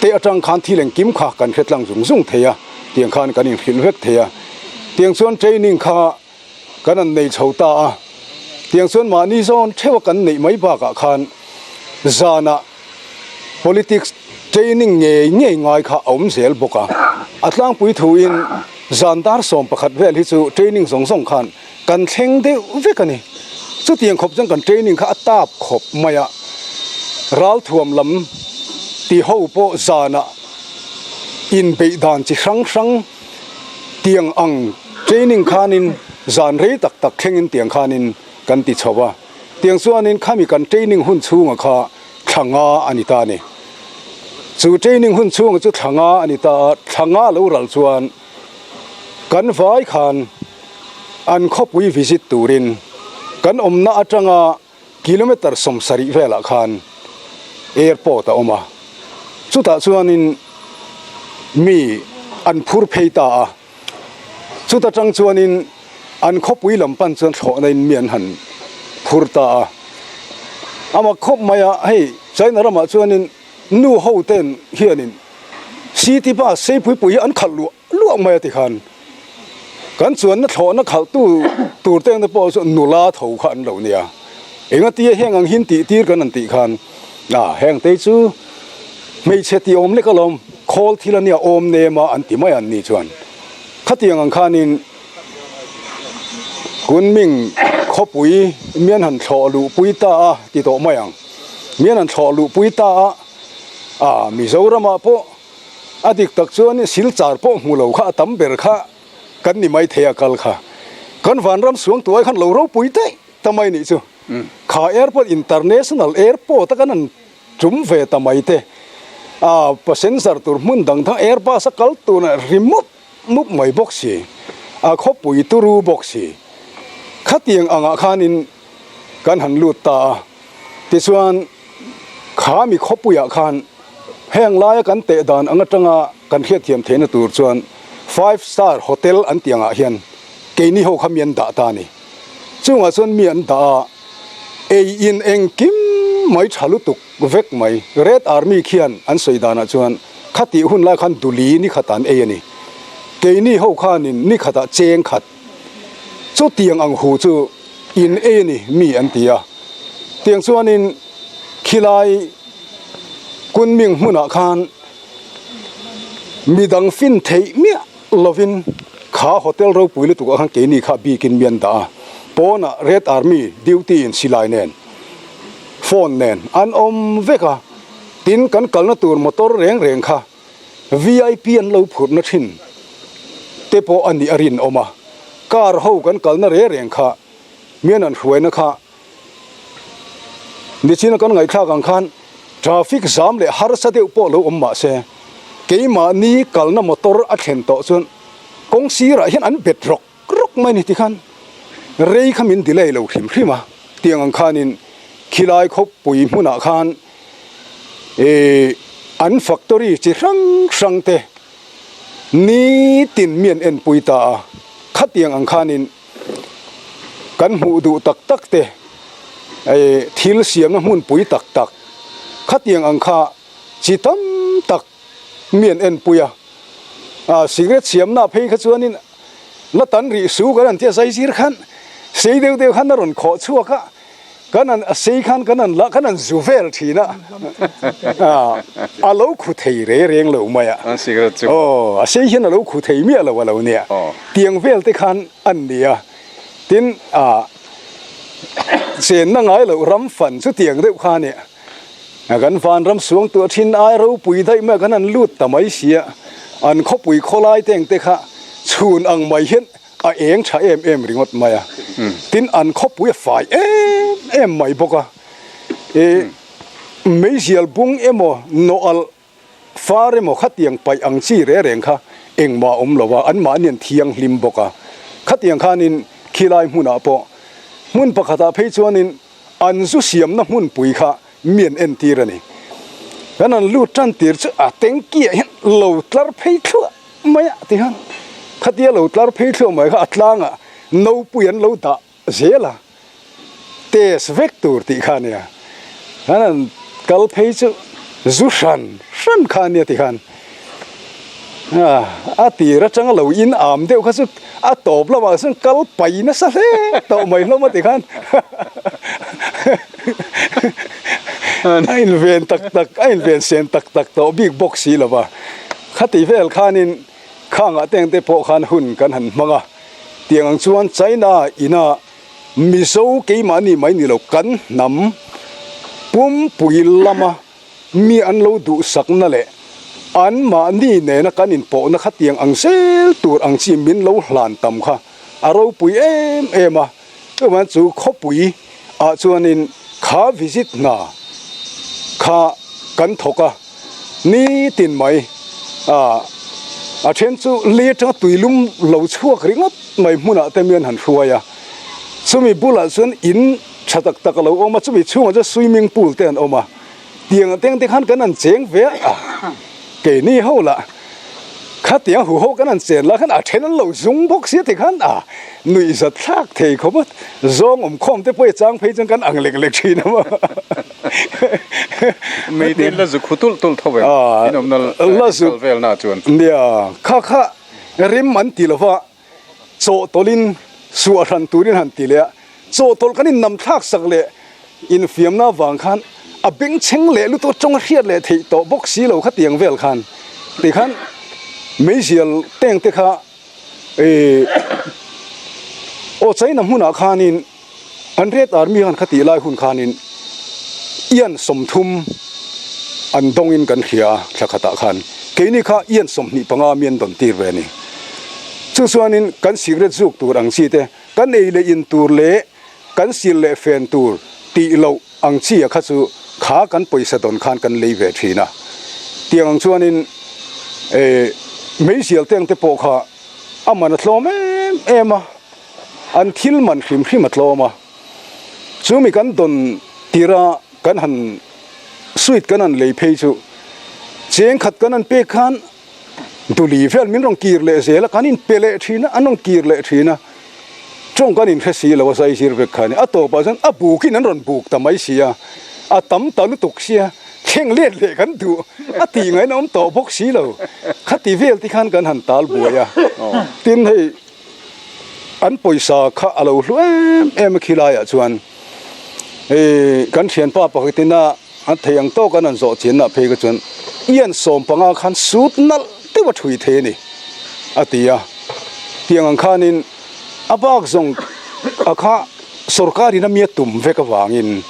te atang khan thil engkim kha kan hre tlang zung zung thei a, tiang khan kan inhrilh vek thei a, tiang chuan training kha kan han nei chho ta a, tiang chuan mahni zawn theuh a kan neih mai bakah khan zanah politics training ngei ngei ngai kha a awm zel bawk a, a tlangpui thuin zan dar 11 vel hi chu training zawng zawng khan kan thleng deuh vek a ni. Chutiang khawp chuan kan training kha a tap khawp mai a, ralthuam lam ti ho pawh zanah inbeih dan chi hrang hrang tiang ang training khanin zan rei tak tak thlengin tiang khanin kan ti chho a. Tiang chuanin khami kan training hun chhunga kha thla nga a ni ta a ni. Chu training hun chhunga chu thla nga a ni ta a, thla nga lo ral chuan kan vai khan an khawpui visit turin kan awmna atanga kilometre 70 velah khan airport a awm a, chutah chuanin mi an phur phei ta a, chuta tang chuanin an khawpui lam pan chuan thlawhna in mi an han phur ta a, ama khawp mai a hei China ramah chuanin nu ho ten hianin city bus seipui pui hi an khalh luah luah mai a ti khan kan chuanna thlawhna khalhtu tur te ang te pawh chu nula tho kha an lo nia engatia heng ang hin tih tir kan han tih khan a heng te chu hmeichhe tih awm lek alawm khawl thil ania awm nem a an ti mai an ni chuan khatiang ang khanin Kunming khawpui mian han thlawh luh pui ta a ti tawh mai ang mian han thlawh luh pui ta a a Mizoramah pawh A dik tak chuan silchar pawh hmu lo kha a tam ber kha kan ni mai thei a kal kha. Kan vanram suang tuai khan lo ropui daih ta mai nih chu. Kha airport international airport a kan han tum ve ta mai te. A passenger tur hmun dang dang airbus a kal tur ri mup mup mai bawk si. A khawpui turu bawk si. Khatiang angah khanin kan han lut ta a. Tichuan kha mi khawpuiah khan heng laia kan teh dan ang atanga kan hriatthiam theihna tur chuan five star hotel an tih angah hian keini ho kha mi an dah ta a ni. Chungah chuan mi an dah a, ei in engkim mai tha lutuk vek mai. Red Army khian an sawi danah chuan khatih hun lai khan duli ni khat an ei a ni. Keini ho khanin ni khatah cheng khat chutiang ang hu chu in ei a ni mi an ti a. Tiang chuanin khilai Kunming hmunah khan midang fin theih miah lovin kha hotel ropui lutuk ah khan keini kha bikin mi an dah a, pawnah Red Army duty in silai nen phone nen an awm vek a, tin kan kalna tur motor reng reng kha VIP an lo phurhna thin te pawh a nih a rinawm a, car ho kan kalna reng reng kha mian an hruaina kha Nichina kan ngaihthlak ang khan traffic zam leh harsa deuh pawh lo awm mah se, keimahni kalna motor a thlen tawh chuan kawng sirah hian an bet rawk rawk mai ni tikhan rei kha min delay lo hrim hrim a, tiang ang khanin khilai khawpui hmunah khan ih an factory chi hrang hrang te nitin mi an enpui ta a, khatiang ang khanin. Kan hmuh duh tak tak te thil siamna hmunpui tak tak khatiang ang kha chi tam tak mi an enpui a, cigarette siamna phei kha chuanin la tan rih su kan han tia zaizir khan sei deuh deuh khan a rawn khawh chhuak a. Kan an a sei khan kan an la kan an zu vel thin a, a lo khu thei re reng lo mai a. An cigarette chu. Aw, a sei hian a lo khu thei miah lo a lo nia. Tiang vel te khan an ni a. Tin, a chenna ngai loh ram fan chu tiang deuh kha a nia. Kan vanram suang tuah thin ai ropui daih mai a kan an lut ta mai sia. An khawpui khawlai te ang te kha chhun ang mai hian A eng tha em em ringawt mai a, tin an khawpui a fai em em mai bawk a, ih meizial bung emaw nawh alh far emaw khatiang paih ang chi reng reng kha engmah a awm lo a, anmahni an thianghlim bawk a, khatiang khanin khilai hmunah pawh hmun pakhatah phei chuanin an zu siamna hmunpui kha mi an entir a ni. Kan an lut tan tir chu a tanky ah hian lo tlar phei thluah mai a ti khan khatia lo tlar phei thluah mai kha a tlangah nopui an lo dah zel a, test vek tur tih kha a nia. Kan an kal phei chu zu hran hran kha a nia ti khan a tir atanga lo in am deuh kha chu a tawp lamah chuan kal pai nasa hle tawh mai hlawm a ti khan a inven tak tak a inven sen tak tak tawh bik bawk si lo va khati vel khanin khangah te ang te pawh khan hun kan han hmang a tiang ang chuan China ina Mizo keimahni mai ni lo kan hnam pumpui lama mi an lo duhsakna leh anmahni nena kan inpawhna kha tiang ang zel tur ang chi min lo hlan tam kha a ropui em em a. Chuan chu khawpui ah chuanin kha visit hna kha kan thawk a, nitin mai a then chu li atanga tuilum lo chhuak ringawt. mai hmunah te mian han hruai a, chumi bulah chuan in tha tak tak a lo awm a, chumi chhungah chuan swimming pool te an awm a, tiang ateng te khan kan han cheng ve a, keini ho lah khatiang hu ho kan han chen lah khan a then an lo zung bawk sia ti khan a nuih zat thlak thei khawp a, zawng awm khawm te pawh i chang phei chuan kan ang lek lek thin a maw. Meite la zuk hu tulh tulh tho em? In awmna kal velna chuan. Nia, kha kha rim an ti lova chawhtawlhin suah hran turin han ti leh a, chawhtawlh kan innam thlak sak leh infiamna avang khan a bengchheng leh lutuk atawng a hriat leh theih tawh bawk si lo khatiang vel khan tikhan meizial teng te kha ih aw China hmunah khanin An Red Army han kha tih lai hun khanin ian 30 an dawngin kan hria a, thla khatah khan keini kha ian 25 mi an dawn tir ve a ni. Chu chuanin kan cigarette zuk tur ang chi te, kan ei leh in tur leh kan sil leh fen tur tih loh ang chi a kha chu kha kan pawisa dawn khan kan lei ve thin a. Tiang ang chuanin meizial teng te pawh kha a man a tlawm em em a. An thil man hrim hrim a tlawm a, chumi kan dawn tirh a kan han sweet kan han lei phei chu cheng khat kan han pek khan duli vel min rawn kir leh zel a, kan inpe leh thin a, an rawn kir leh thin a, tawng kan inhre si lo a zai zir vek kha a ni. A tawpah chuan a bukin an rawn buk ta mai si a, a tam ta lutuk sia, thleng let leh kan duh a tih ngaihna awm tawh bawk si lo, khati vel te khan kan han tal buai a, tin hei. An pawisa kha a lo hlu em em a khilaiah chuan hei kan thianpa pakhatin a an thei ang tawk an han zawh chianna phei kha chuan ian 15 khan sut nalh deuh a thui thei a ni a ti a, tiang ang khanin a bak zawng a kha sorkarin a mi a tum vek avangin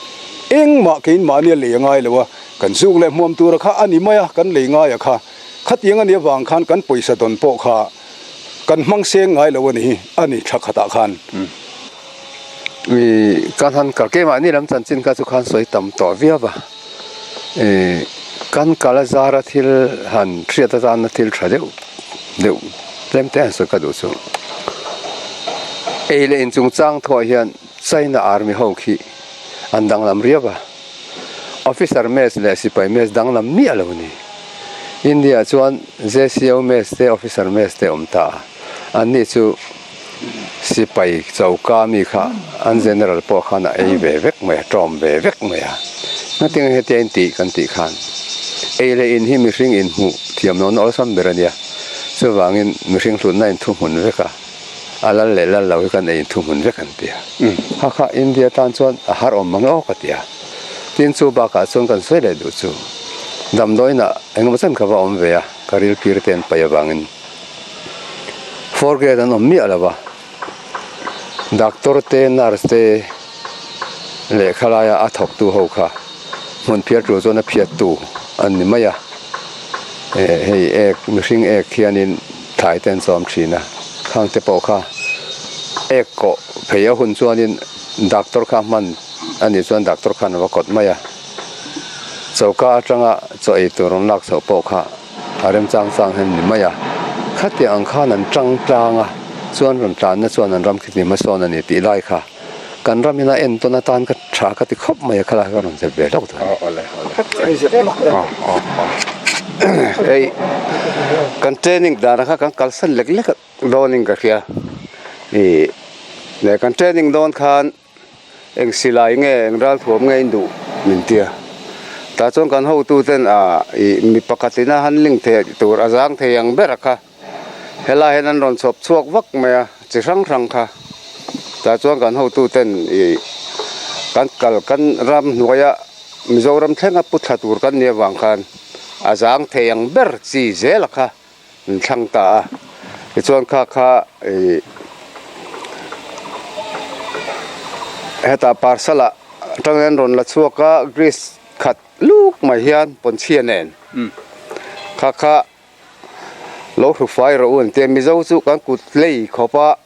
engmah keimahni a lei a ngai lo a, kan zuk leh hmuam tura kha a ni mai a kan lei ngai a kha, khatiang a nih avang khan kan pawisa dawn pawh kha. Kan hmang seng ngai lo a ni hi, a ni thla khatah khan. I kan han kal keimahni lam chanchin kha chu khan sawi tam tawh viau va. I kan kal a zara thil han hriat atana thil tha deuh deuh tlem te han sawi ka duh chu. Ei leh inchungchang thuah hian China Army ho khi an danglam riau va. Officer mess leh sipai mess danglam miah lo a ni. India ah chuan JCO mess te officer mess te awm ta a, anni chu sipai choka mi kha an general pawh khan a ei ve vek mai a, tawm ve vek mai a. Ngatinge hetia in tih kan tih khan ei leh in hi mihring inhmuh thiam lohna awlsam ber a nia, chuvangin mihring hlutna in thuhmun vek a. A lal leh lal lo hi kan ei thuhmun vek an ti a. Kha kha India tan chuan a har awm mang awk a ti a. Tin chu bakah chuan kan sawi leh duh chu damdawiinah engemaw chen ka va awm ve a, ka ril phir te an paih avangin four grade an awm miah lo va. Doctor te nurse te lehkha laia a thawktu ho kha hmun phiar tur chuan a phiattu an ni mai a. Hei ek mihring ek hianin thlai te an chawm thin a, khang te pawh kha ek kawh phei a hun chuanin doctor kha hman a nih chuan doctor khan a va kawt mai a, choka atanga chaw ei tur rawn lak chhoh pawh kha a remchang chang hian a ni mai a, khatiang ang khan an tang tlang a, chuan rawn tlanna chuan an ram khi ti hmasawn a ni tih lai kha. Kan ram ina entawn atan ka tha ka ti khawp mai a khalai ka rawn zep ve hlauh dawn. Hei kan training dan kha kan kalsan lek lek dawnin ka hria ih leh kan training dawn khan eng silai nge eng ralthuam nge in duh min tia tah chuan kan hotu ten ah ih mi pakhat ina handling theih tur a zang thei ang ber a kha. Helai hian an rawn chhawp chhuak vak mai a, chi hrang hrang kha. Tah chuan kan hotuten ih kan kal kan ram hnuaia Mizoram thlenga pu thla tur kan nih avang khan a zang thei ang ber chi zela kha an thlang ta a. Tichuan kha kha ih hetah parcel ah atangin an rawn la chhuak a, grease khat luk mai hian pawnchhia nen kha kha. Lo hrufai rawh u an tia, Mizo chu kan kut lei khawp a,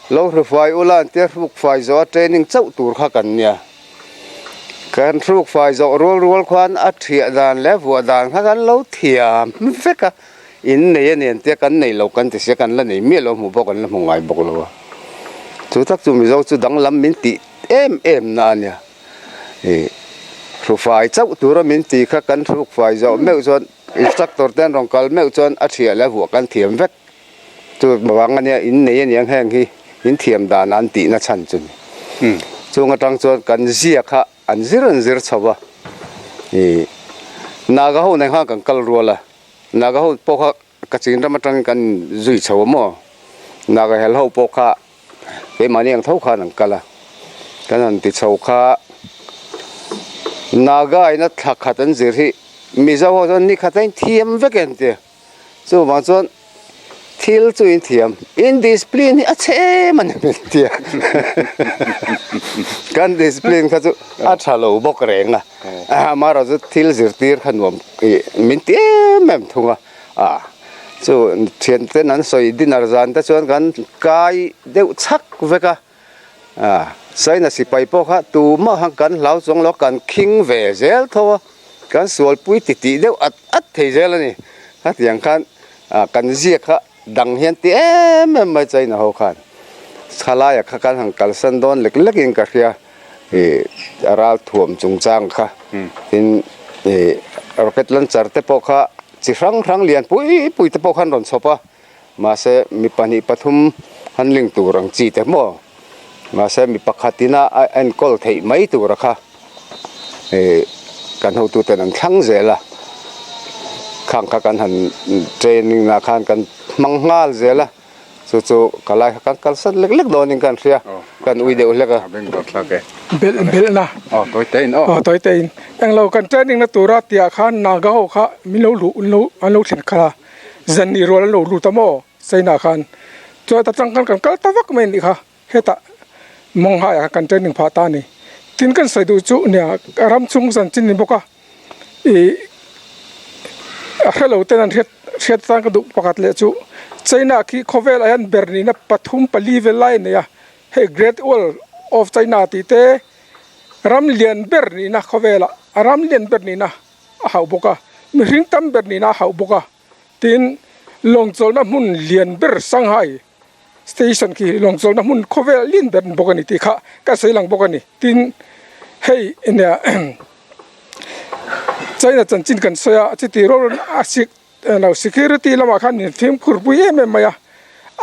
lo hrufai ula an tia hrukfai zawh a training chauh tur kha kan nia. Kan hrukfai zawh rual rual khuan a thiah dan leh a vuah dan kha kan lo thiam vek a. In nei a nen tia kan nei lo kan ti sia kan la nei miah lo hmuh pawh kan la hmu ngai bawk lo a. Chu tak chu Mizo chu danglam min tih em em na a nia. Ih hrufai chauh tura min ti kha kan hrukfai zawh meuh chuan instructor te an rawn kal meuh chuan a thiah leh a vuah kan thiam vek. Chu vang a nia in nei a niang heng hi in thiam dan an tih na chhan chu ni. Chung atang chuan kan zia kha an zir an zir chho va. Ih Naga ho nen khan kan kal rual a. Naga ho pawh kha Kachin ram atangin kan zui chho a maw? Naga hel ho pawh kha keimahni ang tho khan an kal a, kan han ti chho kha Naga ina thla khat an zir hi Mizo ho chuan ni khat a inthiam vek e an ti a, chuvang chuan thil chu inthiam indiscipline hi a chhe em a ni min ti a, kan discipline kha chu a tha lo bawk reng a. Amaherawhchu thil zirtir kha nuam ih min ti em em thung a, ah chu thian ten an sawi dinner zan te chuan kan kai deuh chhak vek a, ah China sipai pawh kha tumah khan kan hlau chuang lo kan khing ve zel tho a, kan sualpui titih deuh at at thei zel a ni, hetiang khan ah kan ziak kha dang hian ti em em mai China ho khan thalaiah kha kan han kalsan dawn lek lekin ka hria. Ih a ral thuam chungchang kha tin ih rocket launcher te pawh kha chi hrang hrang lian pui pui te pawh khan rawn chhawp a mahse mi pahnih pathum han ling tur ang chi te maw mahse mi pakhat ina a enkawl theih mai tura kha ih kan hotu ten an thlang zel a khang kha kan han training ah khan kan hmang nghal zel a. Chu chu ka lai kha kan kalsan lek lek dawnin kan hria, kan ui deuh hlek a. Belh belh na. Aw tawi te in aw. Aw tawi te in. Englo kan training na tura tihah khan Naga ho kha min lo luh an lo an lo thlen khalh a, zan nih rual an lo lut a maw China khan. Chuan ta tang khan kan kal ta vak mai a nih kha hetah Mawnghaiah khan kan training phah ta a ni. Tin kan sawi duh chu nia ram chhung zan chin ni bawk a ih a hrelo ten an hriat hriat atan ka duh pakhat leh chu China khi khawvel ah hian ber nihna pathum pali vel lai a nei a hei Great Wall of China tih te ram lian ber nihna khawvel ah a ram lian ber nihna a hauh bawk a mihring tam ber nihna a hauh bawk a tin lawng chawlhna hmun lian ber Shanghai Station khi lawng chawlhna hmun khawvel lian ber bawk a ni tih kha ka sawi lang bawk a ni. Tin, hei nia China chanchin kan sawi a, chuti rual rualin a sik lo security lamah khan min fimkhur pui em em mai a,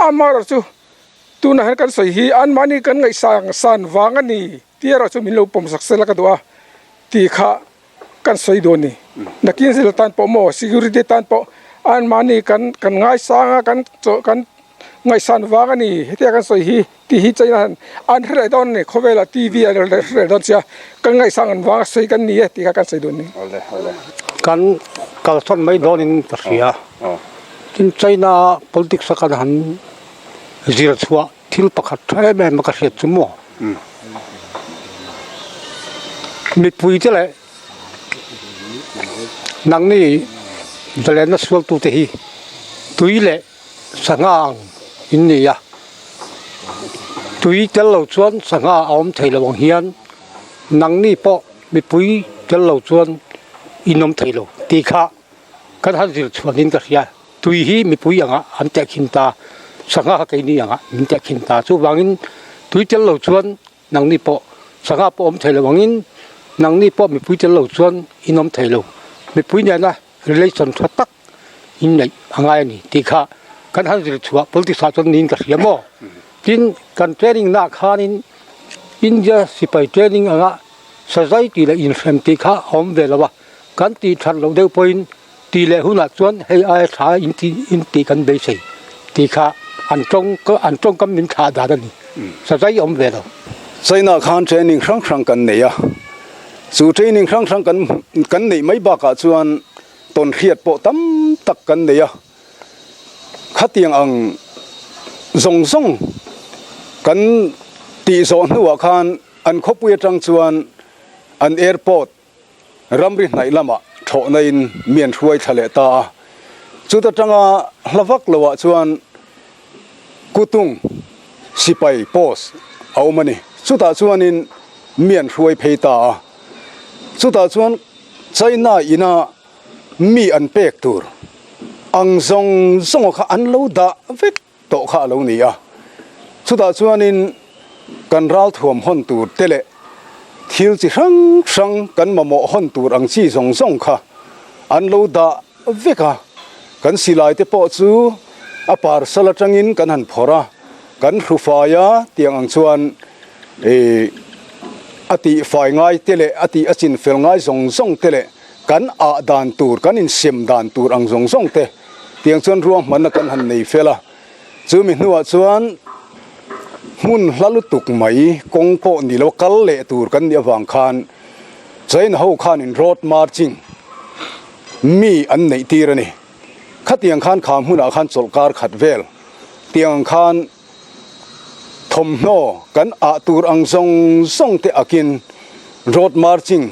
amaherawh chu tunah hian kan sawi hi anmahni kan ngaihsang san vang a ni tih erawh chu min lo pawm sak sela ka duh a tih kha kan sawi dawn ni. Nakin zela tan pawh maw security tan pawh anmahni kan kan ngaisang a kan chaw kan ngaihsan vang a ni hetia kan sawi hi tih hi China hian an hre leh dawn a ni khawvelah T_V an hre leh dawn sia kan ngaihsang an vanga sawi kan ni e tih kha kan sawi dawn ni. Kan kalsawn mai dawnin ka hria. Tin China politics a kan han zir chhuah Thil pakhat tha em em a ka hriat chu maw? Mipui te leh nangni zalenna sualtute hi tui leh sangha ang in ni a, tui tel lo chuan sangha a awm thei lo ang hian nangni pawh mipui tel lo chuan in awm thei lo tih kha kan han zir chhuanin ka hria. Tui hi mipui angah an tehkhin ta, sangha kha keini angah min tehkhin ta. Chuvangin tui tel lo chuan nangni pawh sangha pawh awm thei lo angin nangni pawh mipui tel lo chuan in awm thei lo. Mipui nena relation tha tak in neih a ngai a ni tih kha kan han zir chhuah politics ah chuan niin ka hria maw? Tin, kan training naah khanin India sipai training anga sazai tih leh inhrem tih kha a awm ve lo a, kan tih that loh deuh pawhin Tih leh hunah chuan hei aia tha in tih in tih kan beisei tih kha an tawng an tawngkam min thlah dan a ni. Sazai awm ve lo. China khan training hrang hrang kan nei a, chu training hrang hrang kan kan neih mai bakah chuan tawnhriat pawh tam tak kan nei a, khatiang ang zawng zawng kan tih zawh hnuah khan an khawpui atang chuan an airport Ramri hnaih lamah thlawhna in mi an hruai thla leh ta a, chuta tanga hla vak loah chuan Kutung sipai post a awm a ni. Chutah chuanin mi an hruai phei ta a, chutah chuan China ina mi an pek tur. Ang zawng zawng kha an lo dah vek tawh kha a lo ni a. Chutah chuanin kan ralthuam hawn tur te leh thil chi hrang hrang kan mamawh hawn tur ang chi zawng zawng kha an lo dah vek a. Kan silai te pawh chu a parcel atangin kan han phawrh a, kan hrufai a tiang ang chuan ih a tihfai ngai te leh a tih a chinfel ngai zawng zawng te leh Kan ah dan tur, kan insem dan tur ang zawng zawng te tiang chuan ruahmanna kan han nei fel a. Chumi hnuah chuan hmun hla lutuk mai kawng pawh ni lo kal leh tur kan nih avang khan China ho khanin road marching mi an neih tir a ni. Khatiang khan kha hmunah khan chawlhkar khat vel tiang ang khan Thawmhnaw kan ah tur ang zawng zawng te akin road marching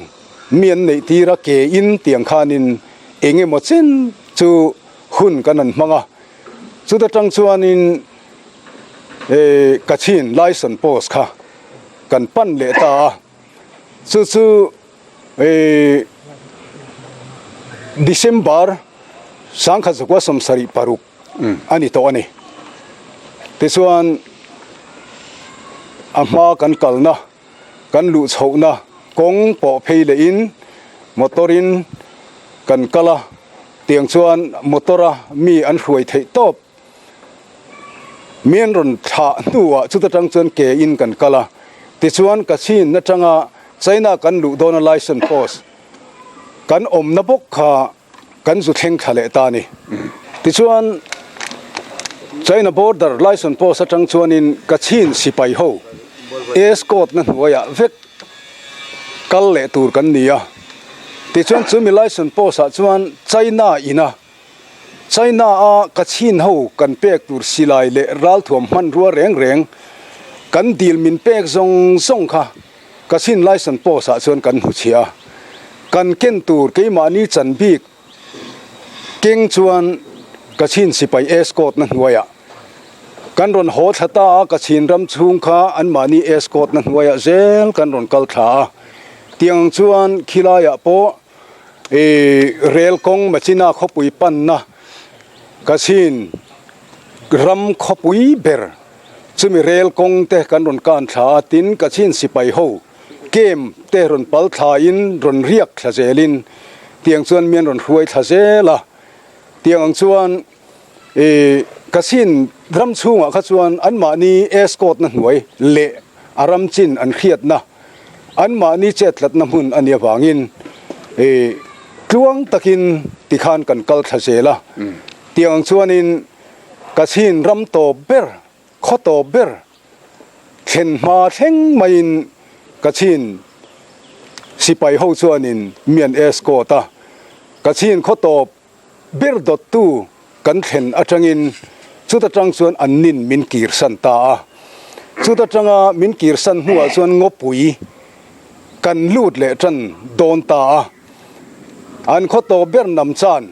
mi an neih tir a ke in tiang khanin eng emaw chen chu hun kan han hmang a. Chuta tang chuanin Kachin Liaison Post kha kan pan leh ta a. Chu chu December 1976 a ni tawh a ni. Tichuan a hma kan kalna, kan luh chhohna kawng pawh phei lehin motor in kan kal a, tiang chuan motor a mi an hruai theih tawp. Mi an rawn thlah hnuah chuta tang chuan ke in kan kal a, tichuan Kachin atanga China kan luh dawna license post kan awmna bawk kha Kan zu thleng thla leh ta a ni. Tichuan, China border license post atang chuanin Kachin sipai ho escort na hnuaiah vek kal leh tur kan ni a. Tichuan chumi license post ah chuan China ina China a Kachin ho kan pek tur silai leh ralthuam hmanrua reng reng kan dil min pek zawng zawng kha Kachin license post ah chuan kan hmuchhiah a, kan ken tur keimahni chan bik keng chuan Kachin sipai escort na hnuaiah kan rawn haw thla ta a, Kachin ram chhung kha anmahni escort na hnuaiah zel kan rawn kal thla a, tiang chuan khilaiah pawh ih rel kawng Machina khawpui panna Kachin ram khawpui ber Chumi rel kawng te kan rawn kan thla a, tin Kachin sipai ho camp te rawn pal thla in rawn riak thla zel in tiang chuan mi an rawn hruai thla zel a, tiang ang chuan ih Kachin ram chhungah kha chuan anmahni escort na hnuai leh a ram chin an hriatna anmahni chettlatna hmun a nih avangin ih tluang takin tikhan kan kal thla zel a, tiang ang chuanin. Kachin ram tawp ber, khaw tawp ber thlen hma thleng maiin Kachin sipai ho chuanin mi an escort a. Kachin khaw tawp ber dawttu kan thlen atangin chuta tang chuan an nin min kirsan ta a. Chuta tanga min kirsan hnuah chuan ngawpui kan lut leh tan dawn ta a. An khaw tawp ber nam chan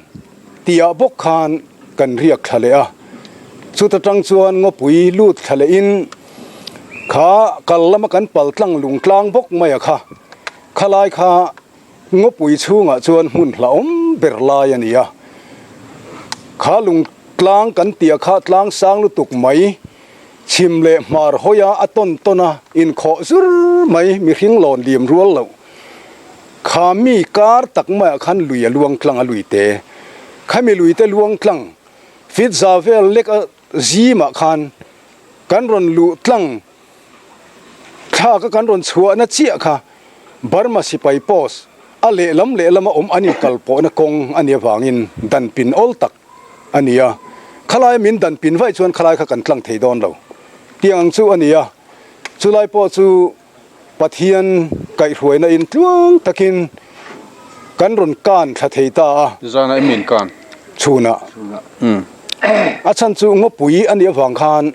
tihah bawk khan kan riak thla leh a, chuta tang chuan ngawpui lut thla lehin kha kal lama kan pal tlang lung tlang bawk mai a kha, khalai kha ngawpui chhungah chuan hmun hlauhawm ber lai a ni a, kha lung tlang kan tih a kha tlang sang lutuk mai chhim leh hmar hawi a a tawn tawn a inkhawh zur mai mihring lawn lim rual loh. Kha mi kar tak maiah khan lui a luang tlang a lui te. Khami lui te luang tlang fit za vel lek a zimah khan kan rawn luh tlang thlak a kan rawn chhuahna chiah kha Burma sipai post a lehlam lehlam a awm an inkal pawhna kawng a nih avangin dan pin awl tak a ni a. Khalai min dan pin vaih chuan khalai kha kan tlang thei dawn lo tiang ang chu a ni a. Chulai pawh chu Pathian kaihhruaina in tluang takin kan rawn kan thla thei ta a. Zana em in kan? Chhunah. A chhan chu ngawpui a nih avang khan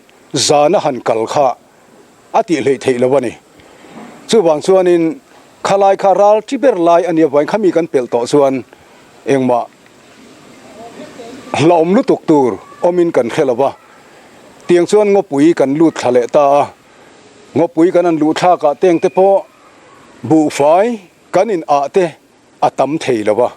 zana han kal kha a tih hleih theih lo a ni. Chuvang chuanin khalai kha ral chi ber lai a nih avangin khami kan pelh tawh chuan engmah hlauhawm lutuk tur awmin kan hre lo va. Tiang chuan ngawpui kan lut thla leh ta a. Ngawpui kan an luh thlakah teng te pawh buhfai kan in ah te a tam thei lo a.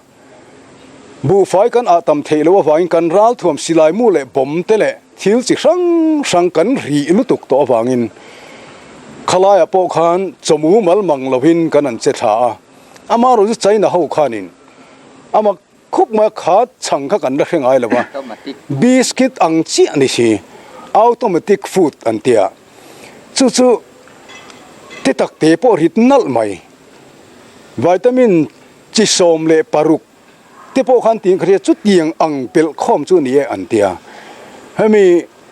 Buhfai kan ah tam theih loh avangin kan ralthuam silai mu leh bomb te leh thil chi hrang hrang kan rih lutuk tawh avangin khalaiah pawh khan chawmu mal mang lovin kan an che thla a. Amaherawh chu China ho khanin ama khup mai a kha chhang kha kan la hre ngai lo va, biscuit ang chiah ni si, automatic food an tia, chu chu ti tak te pawh rit nalh mai, vitamin chi 16 te pawh khan tiin ka hria chutiang ang pelh khawm chu ni e an tia, hemi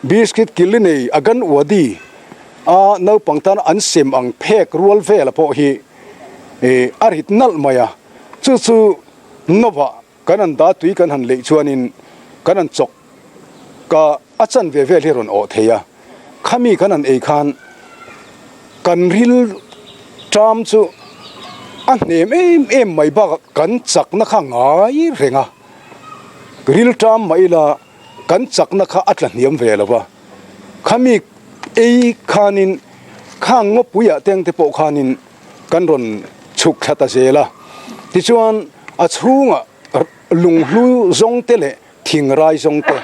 biscuit kil nei agan wadi a naupang tan an sem ang phek rual vela pawh hi a rit nalh mai a, chu chu. Nova kan han dah tui kan han leih chuanin kan han chawk ka a chanve vel hi a rawn awh thei a, khami kan han ei khan kan ril ṭam chu a hnem em em mai bakah kan chakna kha ngai reng a, ril ṭam mah ila kan chakna kha a tla hniam ve lo va, khami ei khanin khang ngawpuiah teng te pawh khanin. Kan rawn chhuk thla ta zel a, tichuan a chhungah lunghlu zawng te leh thingrai zawng te,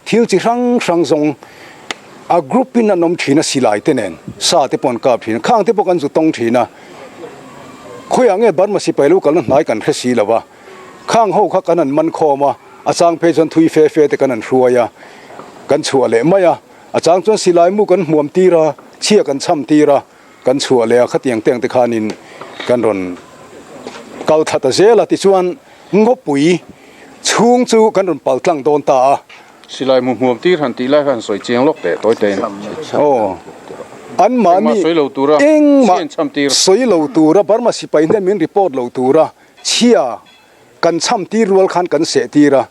thil chi hrang hrang zawng a group in an awm thin a, silai te nen sa te pawh an kap thin a, khang te pawh kan zu tawng thin a, khawiah nge Burma sipai lo kalna hnai kan hre si lo va, khang ho kha kan han man khawm a, a chang phei chuan thui fe fe te kan han hruai a, kan chhuah leh mai a, a chang chuan silai mu kan hmuam tir a, chhia kan chham tir a. Kan chhuah leh a khatiang teng te khanin kan rawn kal thla ta zel a, tichuan ngawpui chhung chu kan rawn pal tlang dawn ta a. Silai hmu hmuam tir han tih lai kha han sawi chiang lawk teh tawi tein. Aw, anmahni Engmah sawi lo tura engmah chhia in chham tir. sawi lo tura Burma sipai hnen min report lo tura chhia kan chham tir rual khan kan seh tir a,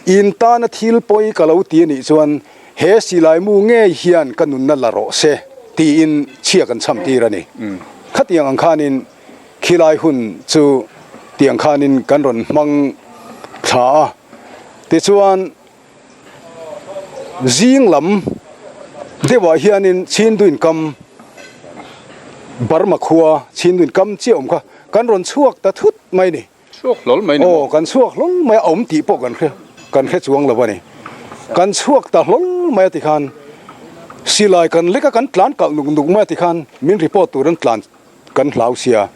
in tana thil pawi ka lo ti a nih chuan he silai mu ngei hian ka nunna la rawh se tiin chhia kan chham tir a ni. Khatiang ang khanin khilai hun chu tiang khanin kan rawn hmang thla a, tichuan zing lam deuhah hianin Chinduin kam Burma khua Chinduin kam chiah awm kha kan rawn chhuak ta thut mai ni. Chhuak hlawl mai ni maw? Aw, kan chhuak hlawl mai a, awm tih pawh kan hre kan hre chuang lo a ni. Kan chhuak ta hlawl mai a tikhan silai kan lek a, kan tlan kalh nuk nuk mai a tikhan min report tur an tlan kan hlau sia.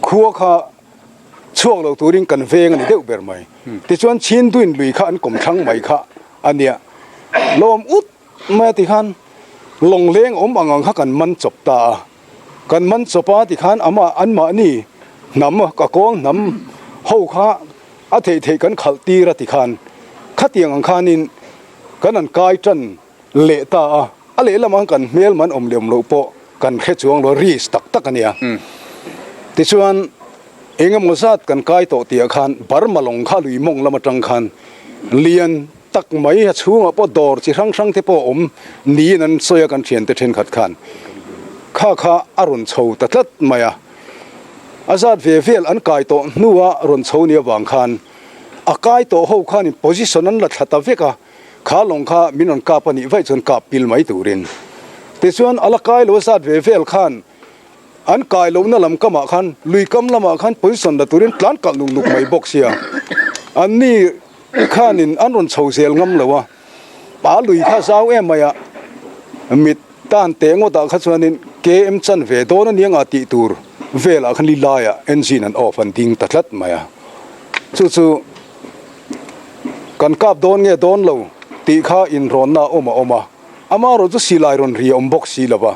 Khua kha chhuak lo turin kan veng a ni deuh ber mai. Tichuan Chinduin lui kha an kawm thlang mai kha a nia. Lawm ut mai a tikhan lawngleng awm ang ang kha kan man chawp ta a. Kan man chawp a tikhan amah anmahni hnam ka kawl hnam ho kha a theih theih kan khalh tir a tikhan khatiang ang khanin kan han kai tan leh ta a, a lehlamah kan hmel man awm leh awm loh pawh kan hre chuang lo risk tak tak a nia. Tichuan eng emaw zat kan kai tawh tihah khan Burma lawng kha lui mawng lam atang khan lian tak mai a chhungah pawh dawr chi hrang hrang te pawh a awm niin an sawi a kan thiante thenkhat khan kha kha a rawn chho ta tlat mai a, a zat ve vel an kai tawh hnua rawn chho ni avang khan a kai tawh ho khanin position an la thla ta vek a, kha lawng kha min rawn kap a nih vaih chuan kap pil mai turin tichuan a la kai lo a zat ve vel khan An kai lohna lam kamah khan lui kam lamah khan position la turin tlan kalh nuk nuk mai bawk sia. An ni khanin an rawn chho zel ngam lo a, a lui kha zau em mai a, mit tan teh ngawtah kha chuanin KM chan ve dawn a nia nga tih tur velah khan li laiah engine an off an ding ta tlat mai a. Chu chu kan kap dawn nge dawn lo tih kha inrawnna a awm a awm a, amaherawhchu chu silai rawn ri a awm bawk si lo va.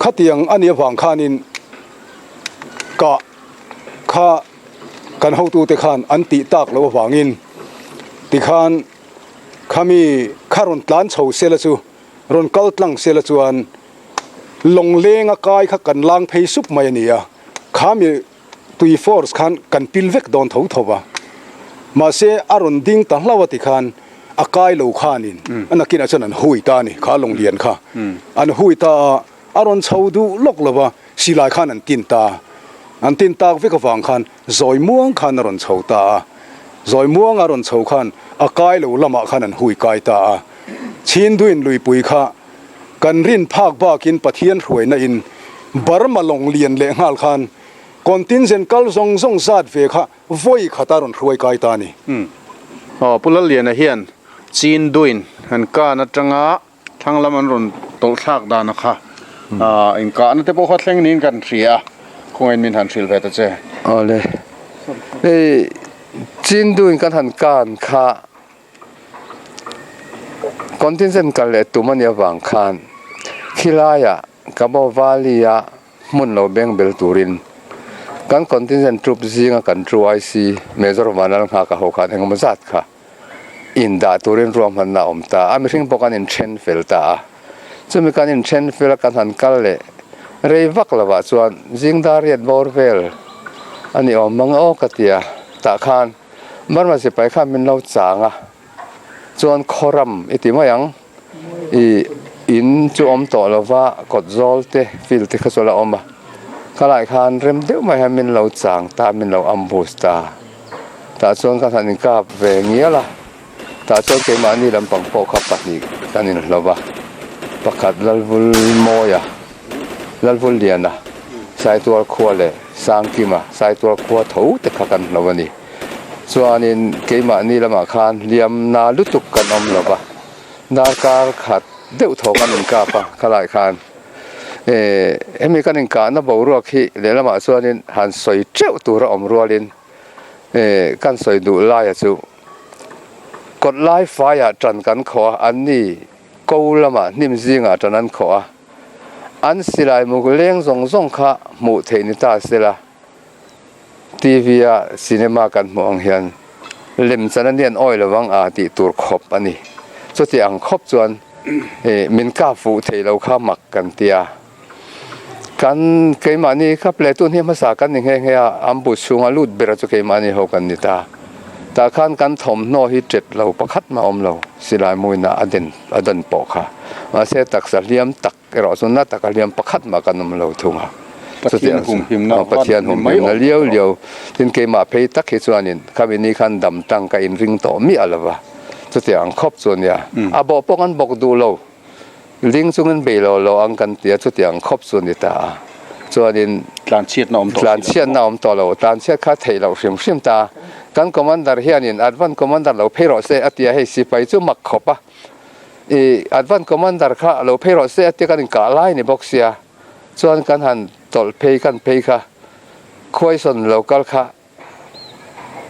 Khatiang a nih avang khanin kah kha kan hotute khan an tih tak loh avangin tikhan khami kha rawn tlan chho sela chu rawn kal tlang sela chuan lawngleng a kai kha kan lang phei sup mai a ni a, khami tui force khan kan pil vek dawn tho tho va, mahse a rawn ding ta hlauh a tikhan a kai lo khanin a nakinah chuan an hui ta a ni, kha lawnglian kha an hui ta a, a rawn chho duh lawk lo va, silai khan an tin ta a, an tin tak vek avang khan zawi muang khan a rawn chho ta a, zawi muang a rawn chho khan a kai lo lamah khan an hui kai ta a, Chhinduin luipui kha kan rin phak bakin Pathian hruaina in Burma lawng lian leh nghal khan. Contingent kal zawng zawng zat ve kha vawi khat a rawn hruai kai ta a ni. Aw, Pu Lalliana hian Chin Duin han kan atanga thlang lam an rawn tawlh thlak dan a kha inkahna te pawh kha thleng niin kan hria a, khawngain min han hrilh ve ta che. Awle, hei Chin Duin kan han kan kha Contingent kal leh tum a nih avang khan khilaiah Kabaw Valley-a hmun lo beng bel turin kan contingent troop zinga kan TrueIC Major Vanlal Nghaka ho khan engemaw zat kha indah turin ruahmanna a awm ta a, mihring pawh kan inthen fel ta a, chumi kan inthen fel a kan han kal leh rei vak lovah chuan zing dar riat bawr vel a ni awm mang aw ka ti a, tah khan Burma sipai khan min lo chang a, chuan khawram i ti mai ang. Ih in chu awm tawh lo va, kawt zawl te field te kha chu a la awm a, khalai khan rem deuh mai hian min lo chang ta min lo ambush ta, tah chuan ka han inkap ve ngial a, tah chuan keimahni lampang pawh kha pahnih kan inhlo va, pakhat Lalvul Mawia, Lalvul Liana, Saitual khua leh Sangkima, Saitual khua tho te kha kan hlo a ni. Chuanin keimahni lamah khan hliam na lutuk kan awm lo va, darkar khat deuh thaw kan inkap a khalai khan eh hemi kan inkahna boruak hi lehlamah chuanin han sawi teuh tur a awm rualin eh kan sawi duh laia chu kawt lai faiah tan kan khawh a, anni ko lamah hnim zingah tan an khawh a, an silai muk leng zawng zawng kha hmuh theih ni ta sela. TV a cinema kan hmuh ang hian lem chan a nian awi lo vang a tih tur khawp a ni. Chuti ang khawp chuan ih min kap fuh thei lo kha mak kan ti a. Kan keimahni kha platoon hi hmasa kan ni nghe nghe a, ambush chhunga lut ber chu keimahni ho kan ni ta. Tah khan kan thawmhnaw hi tet lo pakhat mah awm lo, silai muina a den a dan pawh kha. Mahse taksa hliam tak Erawh chu na taka hliam pakhat mah kan awm lo thung a. Pathian humhimna Pathian humhimna liau liau. Tin keimah phei tak hi chuanin khami ni khan dam tang ka inring tawh miah lo va. Chutiang ang khawp chu a nia. A bawh pawh kan bawk duh lo. Ling chungin bei lo lo ang kan ti a, chutiang ang khawp chu a ni ta a. Chuanin Tlanchhiatna awm tawh si lo. Tlanchhiatna awm tawh lo. Tlanchhiat kha theih loh hrim hrim ta. Kan commander hianin advance commander lo phei rawh se a ti a, hei sipai chu mak khawp a. I advance commander kha lo phei rawh se a tia kan inkah lai ni bawk sia chuan kan han tawlh phei kan phei kha khuaisawn lo kal kha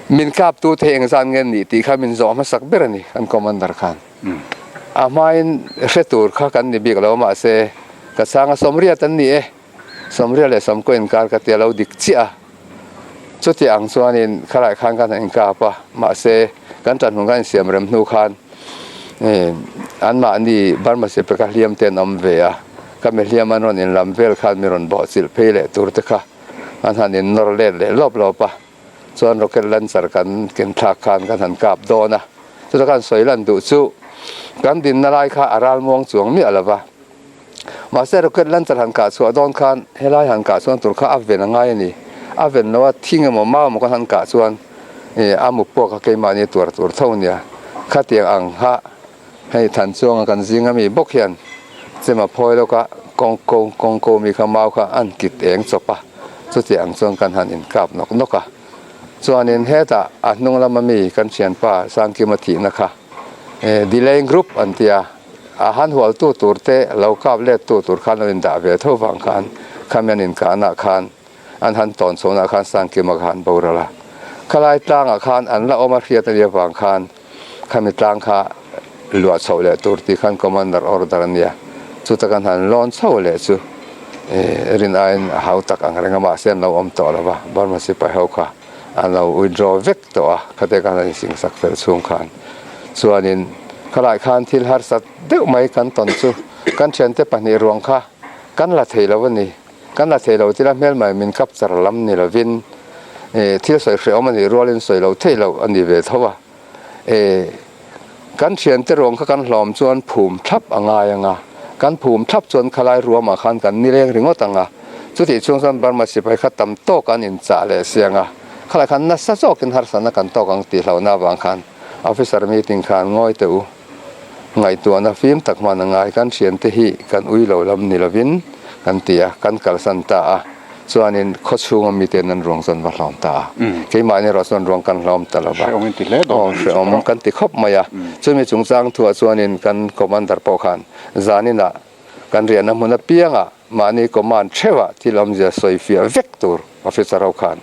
min kap tu thei engzat nge nih tih kha min zawh hmasak ber a ni kan commander khan a hmain hre tur kha kan ni bik lo mahse ka chhang a sawmriat an ni e sawmriat leh sawmkaw inkar ka tia lo dik chiah a chuti ang chuanin khalai khan kan han inkap a mahse kan tanhmun kan insiam rem hnu khan anmahni Burma sipai kha hliam te an awm ve a ka mi hliam an rawn inlam vel khan mi rawn bawh chilh phei leh tur te kha an han innawr let leh lawp lawp a chuan rocket launcher kan ken thlak khan kan han kap dawn a chutah khan sawi lan duh chu kan dinna lai kha a ral muang chuang miah lo va. Mahse rocket launcher han kah chhuah dawn khan helai han kah chuan tur kha a ven a ngai a ni. A ven lo a thing emaw mau emaw khan han kah chuan ih a muk pawh kha keimahni tuar tur tho a nia. Khatiang ang kha hei than chuanga kan zing ami bawk hian chema phawi lawka kawng ko kawng ko mi kha mau kha an kit eng chawp a, chutiang ang chuan kan han inkap nawk nawk a. Chuanin hetah a hnung lama mi kan thianpa Sangkima thihna kha ih delaying group an ti a. A han hualtu tur te lo kap let tu tur khan lo indah ve tho vang khan khami an inkahna khan an han tawn chhohna khan Sangkima kha an boral a. Khalai tlangah khan an la awm a hriat a nih avang khan khami tlang kha luah chhoh leh tur tih khan commander order a nia. Chuta kan han lawn chho leh chu rin aiin a hau tak ang reng a mahse an lo awm tawh lo va, Burma sipai ho kha an lo withdraw vek tawh a, khate khan an insingsak fel chhung khan chuanin khalai khan thil harsat deuh mai kan tawn chu kan thiante pahnih ruang kha kan la thei lo a ni, kan la thei lo tila hmel mai min capture lam ni lovin eh thil sawi hrehawm a nih rualin sawi lo thei lo a ni ve tho a, eh kan thiante ruang kha kan hlawm chuan phum thlap a ngai ang a, kan phum thlap chuan khalai ruamah khan kan nileng ringawt ang a, chutih chhung chuan Burma sipai kha tam tawk an inchah leh siang a, khalai khan nasa zawkin harsatna kan tawk ang tih hlauhna avang khan officer meeting khan ngawi teh u, ngaihtuahna fim tak hman a ngai, kan thiante hi kan ui lo lam ni lovin kan ti a, kan kalsan ta a. Chuanin khaw chhunga mite'n an ruang chu an va hlawm ta a. Keimahni erawh chuan ruang kan hlawm ta lo va. Hrehawm in ti hle dawn. Aw, hrehawm kan ti khawp mai a. Chumi chungchang thuah chuanin kan commander pawh khan zaninah kan riahna hmun apiangah mahni command theuhah thil awmzia sawi fiah vek tur officer ho khan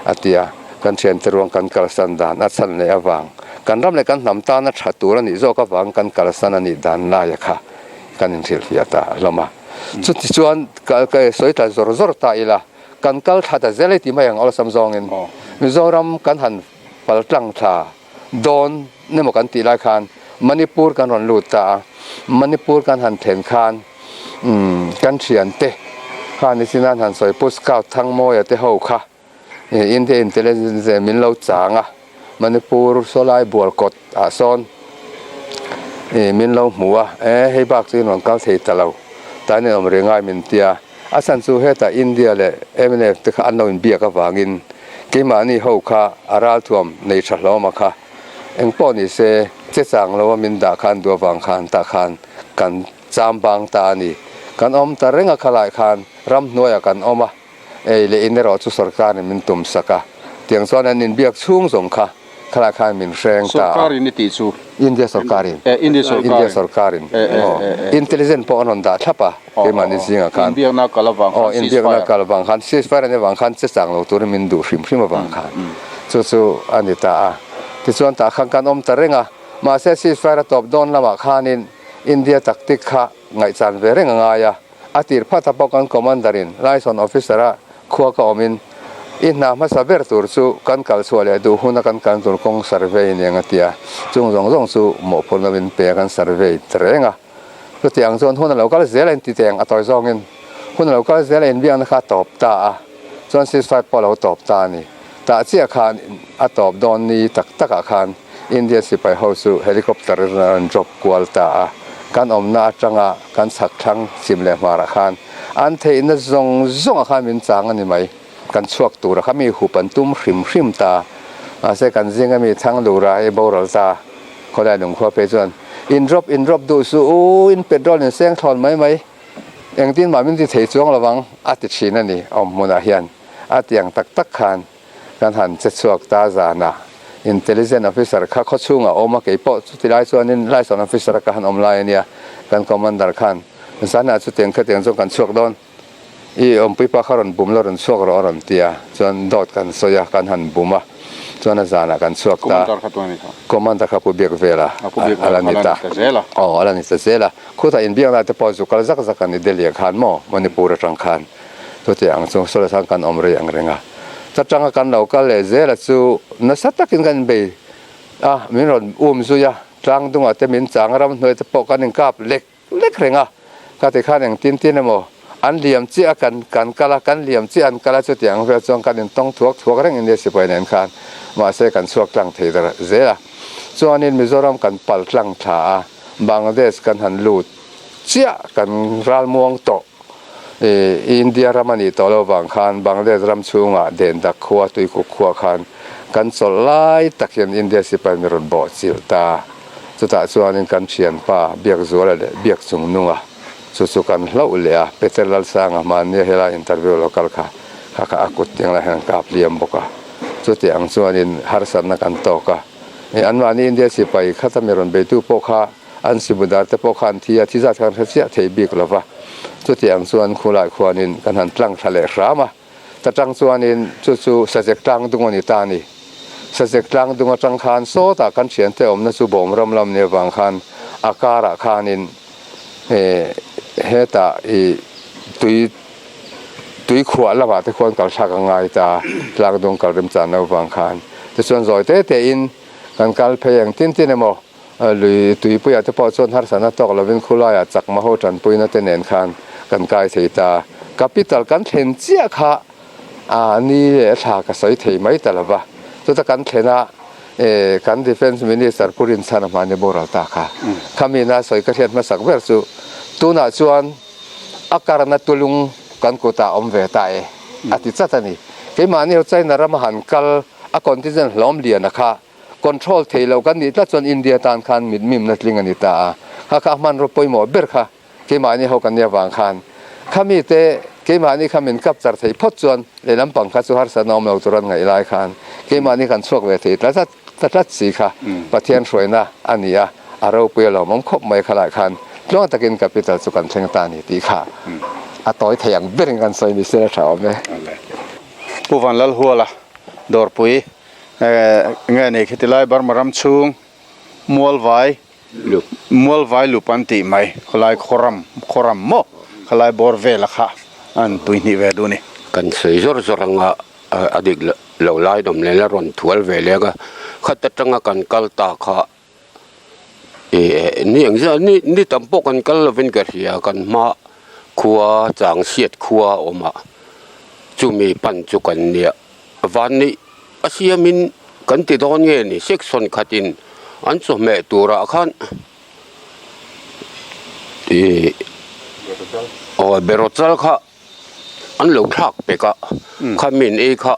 a ti a. Kan thiante ruang kan kalsan dan a chhan leh avang, kan ram leh kan hnam tana tha tur a nih zawk avang kan kalsan a nih dan laia kha kan inhrilhfiah ta hlawm a. Chuti chuan ka sawi tla zawr zawr ta ila, kan kal thla ta zel e tih mai ang awlsam zawngin Mizoram kan han pal tlang thla dawn emaw kan tih lai khan Manipur kan rawn lut ta a, Manipur kan han thlen khan kan thiante khan nichina an han sawi Pu Scout Thangmawia te ho kha India Intelligence min lo chang a, Manipur sawlai bual kawt ah sawn min lo hmu a, e hei bak chu in rawn kal thei ta lo, tan in awm rih ngai min tia, a chhan chu hetah India leh mnf te kha an lo inbiak avangin keimahni ho kha a ralthuam nei tha hlawm a kha, engpawh ni se che chang lo a min dah khan duh avang khan tah khan kan cham bang ta a ni, kan awm ta reng a khalai khan ramhnuaiah kan awm a. Ei leh in erawh chu sorkarin min tum sak a, tiang chuan an inbiak chhung zawng kha khalai khan min hreng ta a. Sorkarin i tih chu? India sorkarin. Eh, India sorkarin. India sorkarin. Aw, intelligent pawh an rawn dah thlap a, keimahni zingah khan. Inbiakna kal avang khan Aw, inbiakna kal avang khan, ceasefire an avang khan che chang lo turin min duh hrim hrim avang khan. Chu chu a ni ta a. Tichuan tah khan kan awm ta reng a, mahse ceasefire a tawp dawn lamah khanin India tactic kha ngaihchan ve reng a ngai a. A tir phat a pawh kan Commander in Liaison Officer a khua ka awm in i hna hmasa ber tur chu kan kal chhuah leh duh hun a kan kal tur kawng survey aniang a ti a, chung zawng zawng chu mawhphurhna min pe a kan survey ta reng a. Chutiang chuan hun a lo kal zel a inti teng a tawi zawng in hun a lo kal zel a inbiakna kha a tawp ta a, chuan ceasefire pawh a lo tawp ta a ni. Tah chiah khan a tawp dawn ni tak tak ah khan India sipai ho chu helicopter in a rawn drop kual ta a, kan awmna atanga kan chhak thlang chim leh hmarah khan an theihna zawng zawngah khan min chang a ni mai. Kan chhuak tura kha mi hup an tum hrim hrim ta. Mahse kan zinga mi thlang lura hei boral ta khawlai lungkhua phei chuan in drop in drop duh suh u, in petrol in seng thlawn mai mai, engtin mah min ti thei chuang lovang a ti thin a ni awm hmunah hian a tiang tak tak khan. Kan han che chhuak ta zana Intelligent Officer kha khaw chhungah a awm a, kei pawh chuti lai chuanin Liaison Officer a ka han awm lai a nia, kan Commander khan zanah chutiang khatiang chuan kan chhuak dawn, i awmpuipa kha rawn bum la rawn chhuak rawh a rawn ti a, chuan dawt kan sawi a, kan han bum a, chuan a zanah kan chhuak ta. Commander kha tuan a ni kha? Commander kha Pu Biak Vela a la ni ta. Aw, a la ni ta zel a, khutah inbiakna te pawh zu kal zak zak a ni Delhi ah khan maw, Manipur atang khan. Chutiang ang chu sawi chuan kan awm rei ang reng a. Chatanga kan lo kal leh zel a chu nasa takin kan inbei a, min rawn um zui a, tlang dungah te min chang a, ramhnuai te pawh kan inkap lek lek reng a. Ka ti khan engtin tin emaw an liam chiah a kan kan kal a, kan liam chiah an kal a, chutiang ang vel chuan kan intawng thuak thuak reng India sipai nen khan mahse kan chhuak tlang thei ta zel a. Chuanin Mizoram kan pal tlang thla a, Bangladesh kan han lut chiah kan ralmuang tawh. India ram a nih tawh lo vang khan Bangladesh ram chhungah Dendak khua, Tuikuk khua khan kan chawlh lai tak hian India sipai min rawn bawh chilh ta. Chutah chuanin kan thianpa Biakzuala leh Biakchungnunga chu chu kan hlauh leh a, Peter Lalsanga hmannia helai interview lo kal kha kha kha a kut tiang lai hian an kap hliam bawk a. Chuti ang chuanin harsatna kan tawk a. Anmahni India sipai khata mi rawn beitu pawh kha An sibudar te pawh khan thi a, thi zat khan hre chiah thei bik lo va. Chuti ang chuan khulai khuanin kan han tlang thla leh hram a. Ta tang chuanin chu chu Sazek tlang dung a ni ta a ni. Sazek tlang dung atang khan sawtah kan thiante awmna chu bawm ram lam ni avang khan a karah khanin hetah ih tui tui khuah lamah te khuan kal thlak a ngai ta, tlang dung kal remchan lo vang khan. Tichuan zawi te tein kan kal phei ang tin tin emaw. Lui tuipuiah te pawh chuan harsatna tawk lovin khulaiah chakma ho tanpuina te nen khan kan kai thei ta. Capital kan thlen chiah kha a ni leh a thla ka sawi thei mai ta lova. Chuta kan thlen a kan Defence Minister Pu Rinchhana hmani boral ta kha. Khamina sawi ka hriat hmasak ber chu tunah chuan a karna tulung kan kutah awm ve ta e a ti chat a ni. Keimahni ho China rama han kal a contingent hlawm liana kha Control thei lo kan nih tlat chuan India tan khan mit mimna tling a ni ta a, kha kha a hmanraw pawimawh ber kha keimahni ho kan nih avang khan kha mite Keimahni kha min kap char thei phawt chuan lehlam pang kha chu harsatna awm lo tur an ngaih lai khan keimahni kan chhuak ve thei tlat ta tlat si kha Pathian hruaina a ni a, a ropui a lawmawm khawp mai khalai khan tluang takin capital chu kan thleng ta a ni tih kha a tawi thei ang berin kan sawi ni se a tha awm e. Pu Vanlalhuala Dawrpui nge ni khiti lai Burma ram chhung Mualvai Mualvai lup an tih mai khawlai khawram khawram maw khalai bawr vela kha an tuihnih ve duh a ni. Kan sawi zawr zawr anga a dik lo lai dawm leh la rawn thual ve leng a, khat atanga kan kal ta kha ih ni ang zia ni ni tam pawh kan kal lovin ka hria kan hma khua chang hriat khua a awm a chumi pan chu kan nia van nih a siamin kan ti dawn nge ni section khatin an chawhmeh turah khan ih aw berawchal kha. An lo thlak pek a, khamin ei kha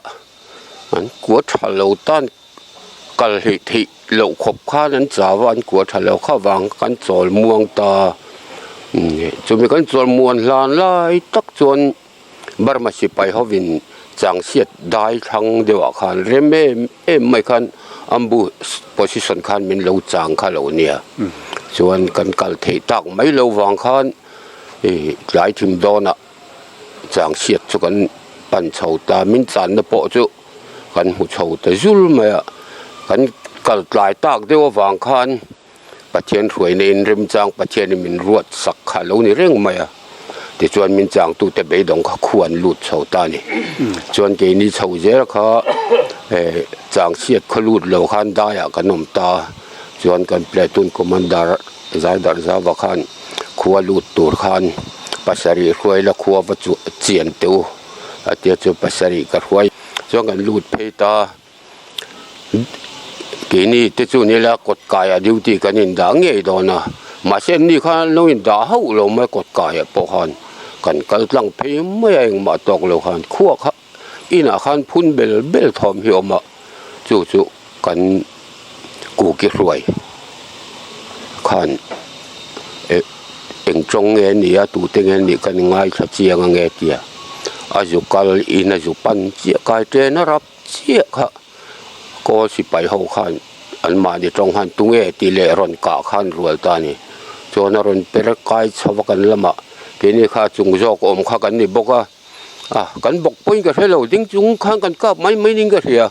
an kua tha lo tan kal hleih theih loh khawp khan an chau a, an kua tha lo kha vang kan chawl muang ta. Chumi kan chawl muan hlan lai tak chuan Burma sipai hovin changchhiat dai thlang deuhah khan rem em em mai khan ambush position khan min lo chang kha lo nia. Chuan kan kal theih tak mai lo vang khan. Hei tlai thim dawnah chang chhiat chu kan pan chho ta min channa pawh chu kan hmu chho ta zul mai a kan kal tlai tak deuh avang khan Pathian hruaina in remchang Pathianin min ruat sak kha a lo ni reng mai a tichuan min changtute beidawng kha khu an lut chho ta a ni chuan keini chho zel kha eh chang chhiat khaw lut lo khan daiah kan awm ta chuan kan platoon commander Zai darh zauva khan khua lut tur khan pasarih hruai la khua va chu chian teh u a tia chu pasarih ka hruai chuan kan lut phei ta keini te chu ni la kawt kaiah duty kan indah ngei dawn a mahse an ni khan an lo indah hauh lo mai kawt kaiah pawh khan kan kal tlang phei mai a engmah tawk lo khan khua kha inah khan phun bel bel thawm hi a awm a chu chu kan kuki hruai khan eh eng tawng nge a nih a tute nge a nih kan ngaithla chiang ange tia a zu kal in a zu pan chiah kai chen a rap chiah kha kawl sipai ho khan an mahni tawng khan tunge tih leh rawn kah khan rual ta a ni chuan a rawn per kai chho a kan lamah keini kha chung zawk awm kha kan ni bawk a. A kan bawk pawhin ka hre lo ding chung khan kan kap mai mai niin ka hria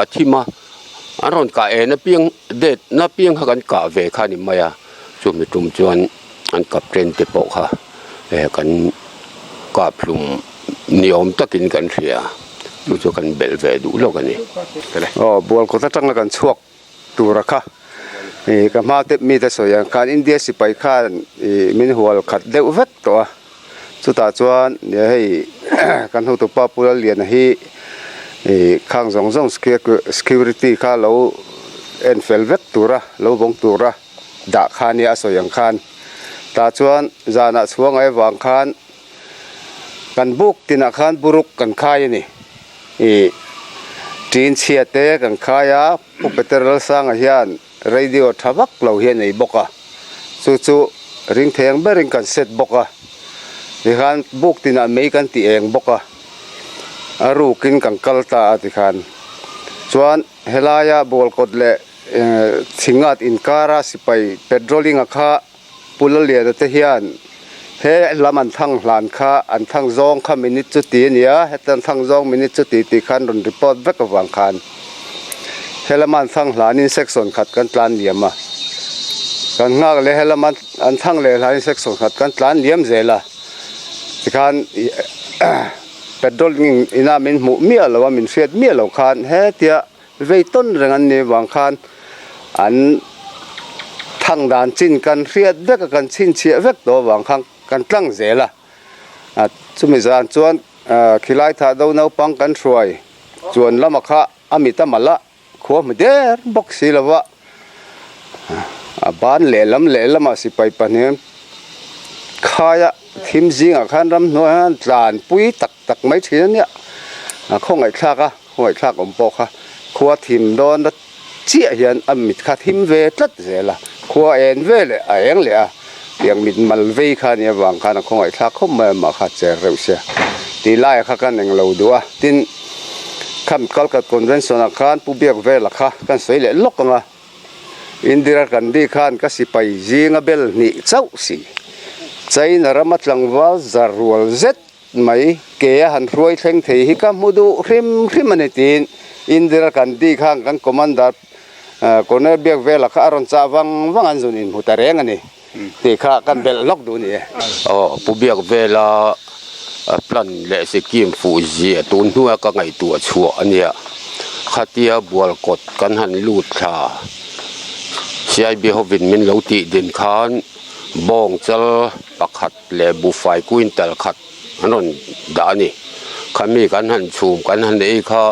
a thim a an rawn kah en apiang det na apiang kha kan kah ve kha a ni mai a chumi tum chuan an captain te pawh kha eh kan kap hlum ni awm takin kan hria chu chu kan belh ve duh lawk a ni. Aw bual kawt atanga kan chhuak tura kha ih ka hma te mite sawi ang khan India sipai khan ih min hual khat deuh vek tawh a chutah chuan hei kan hotupa Pu Lalliana hi ih khang zawng zawng security kha lo en fel vek tura lo vawng tura dah kha nia a sawi ang khan tah chuan zanah chhuang ai vang khan kan buk tinah khan buruk kan khai a ni. Ih tin chhia te kan khai a Pu Peter Lalsanga hian radio tha vak lo hi a nei bawk a chu chu ring thei ang berin kan set bawk a tikhan buk tinah mei kan ti eng bawk a a rukin kan kal ta a tikhan chuan helaia bualkawt leh thinghat inkara sipai patrolling a kha Pu Laliana te hian he lam an thang hlan kha an thang zawng kha minute chu ti a ni a, heta an thang zawng minute chu ti tih khan rawn report vek avang khan he lama an thang hlanin section khat kan tlan liam a, kan nghak leh he lama an thang leh hlanin section khat kan tlan liam zel a, tikhan petrol ina min hmuh miah lo a min hriat miah lo khan hetia Vei tawn reng an nih vang khan an thang dan chin kan hriat vek a, kan chhinchhiah vek tawh avang khan kan tlang zel a. Chumi zan chuan khilai thah do naupang kan hruai chuan lama kha a mit a malh a, khua hmu der bawk si lo va, a ban lehlam lehlamah sipai pahnih khaia thim zingah khan ramhnuai hian tlan pui tak tak mai thin a nia, a khawngaihthlak a. Khawngaih thlak awm pawh kha khua thim dawn a chiah hian a mit kha thim ve tlat zel a, khua en ve leh a eng leh a, tiang mit mal vei kha nia vang khan a khawngaih thlak khawp mai a mah kha cher reuh sia. Tih laia kha kan eng lo duh a, tin, kham Kalkat Convention ah khan Pu Biakvela kha kan sawi leh lawk ang a, Indira Gandhi khan ka sipai zinga bel hnih chauh si, China rama tlangval zar rual zet mai ke a han hruai thleng thei hi ka hmu duh hrim hrim a ni tiin Indira Gandhi khan kan Commander Colonel Biakvela kha a rawn chah vang vang an zun inhmu ta reng a ni. Tih kha kan belh hlawk duh a ni e. Aw, Pu Biakvela plan leh Sikkim fuh zia tun hnuaia ka ngaihtuah chhuah a nia. Khatia bualkawt kan han lut thla CIB hovin min lo tih din khan bawng chal pakhat leh buhfai quintal khat an rawn dah a ni. Khami kan han chhum kan han ei kha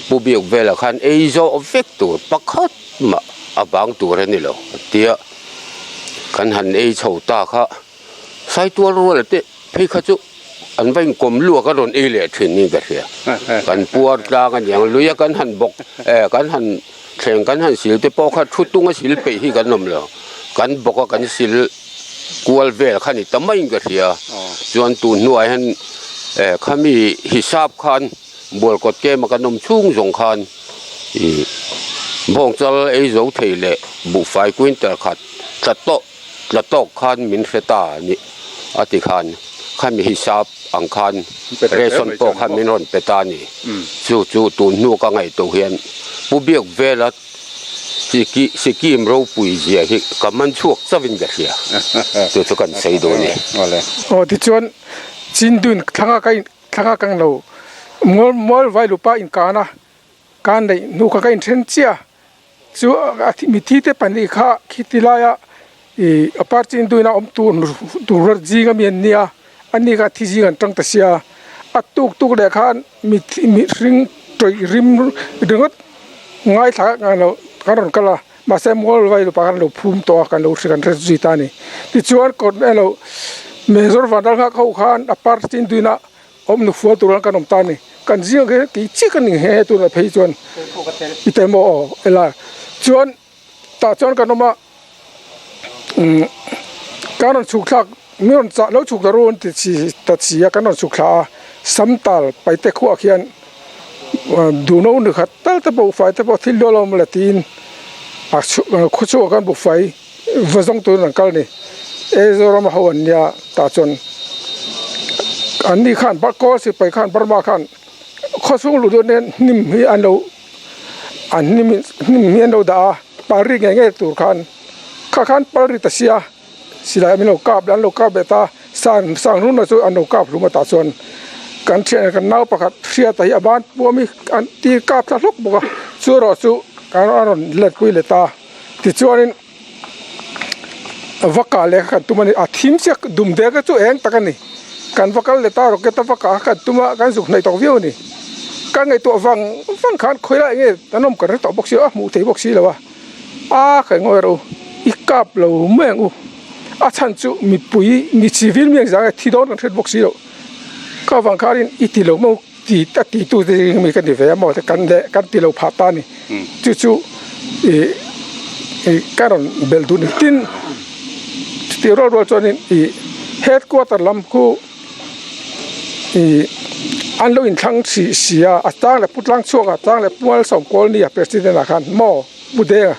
Pu Biakvela khan ei zawh vek tur pakhat mah a bang tur a ni lo a tia. Kan han ei chho ta kha Saitual ruala te phei kha chu an va inkawm luak a rawn ei leh thin niin ka hria. Kan puar tlang a niang luia kan han bawk eh kan han thleng kan han sil te pawh kha thu tung a sil peih hi kan awm lo. Kan bawk a kan sil kual vel kha ni ta maiin ka hria. Chuan tun hnuah hian eh khami hisap khan Bualkawt kem a kan awm chhung zawng khan ih bawngchal ei zo thei leh buhfai quintal khat tla tawh tla tawk khan min hre ta a ni a ti khan khami hisap ang khan ration pawh khan min rawn pe ta a ni chu chu tun hnu ka ngaihtuah hian Pu Biak vela Sikkim ropui zia hi ka man chhuak chauhin ka hria chu chu kan sawi duh a ni. Aw tichuan Chindun thlanga ka in. Thla ka kang lo. Mual mual vai lupa inkan a, kan neih hnu kha ka inthen chiah. Chu a mithi te pahnih kha khiti laia ih a party induina awm tur tur zing ami an nia, ani kha thi zing an tang ta sia. A tuk tuk leh khan mithi mihring tawih rim ringawt ngaithla ngai lo kan rawn kal a, mahse mual vai lupa khan an lo phum tawh a, kan lo hre kan hre zui ta a ni. Tichuan kawt elo Major Vanral nghak ho khan a party induina awm nu fual tur kan awm ta a ni. Kan zing ang kei chiah ka ning he he tunah phei chuan i tel maw aw ela chuan tah chuan kan awm a umm kan rawn chhuk thlak mi rawn chah lo chhuk ta ru an ti chi ta chi a kan rawn chhuk thla a samtal paite khuah khian duhno ni khat tal te pawh fai te pawh thil dawl a awm la tiin a chhuah khaw chhuah khan buhfai va zawng turin an kal a ni Mizoram ho an nia tah chuan an ni khan kawl sipai khan Burma khan khaw chhung luh dawn hian hnim hi an lo an hnim hnim hi an lo dah a pal ri ngei ngei tur khan kha khan pal ri ta sia silai min lo kap an lo kap leh ta sang sang hnuna chu an lo kap hlum a tah chuan kan thian kan nau pakhat hriata hi a ban puam hi an ti kap thla hlawk bawk a chu erawh chu a rawn let pui leh ta. Tichuanin va kah leh kha kan tum a ni, a thim chiah dum dek a chu eng tak a ni. Kan va kal leh ta rocket a va kah kha kan tum a, kan zuk hnaih tawk viau a ni. Kan ngaihtuah vang vang khan khawi lai nge an awm kan hre tawh bawk si lo a, hmuh thei bawk si lo a, a ka ngawi rawh u, i kap lo mai ang u, a chhan chu mipui mi civil mi ang zang e thi dawn kan hriat bawk si lo, ka vang khanin i ti lo maw. Ti a ti tu te zing mi ka ni ve a maw te kan leh kan ti lo phah ta a ni. Chu chu ih ih ka rawn belh duh ni. Tin, chutih rual rual chuanin ih headquarter lam khu ih an lo inthlang si si a, a tlang leh pu tlang chhuak a tlang leh pu Malsawm Kawlni a president ah khan maw pu Denga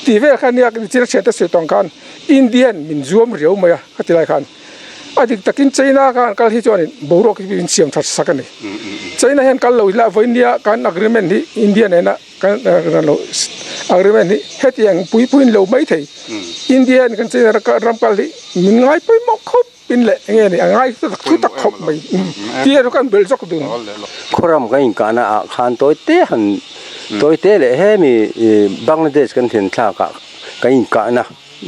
tih vel kha nia nichina thiante sawi tawng khan Indian min zuam riau mai a ka ti lai khan. A dik takin China khan kal hi chuanin boruak hi min siam that sak a ni. China hian kal lo ila vawinia kan agreement hi India nena kan lo agreement hi hetiang pui puiin lo mai thei. India hian kan China ram kal hi min ngai pawimawh khawp in leh enge ni a ngai thu tak khawp mai tih erawh kan belh zawk dun. Khawram kan inkahna ah khan tawi te han tawi te leh hemi Bangladesh kan thlen thlak ah kan inkahna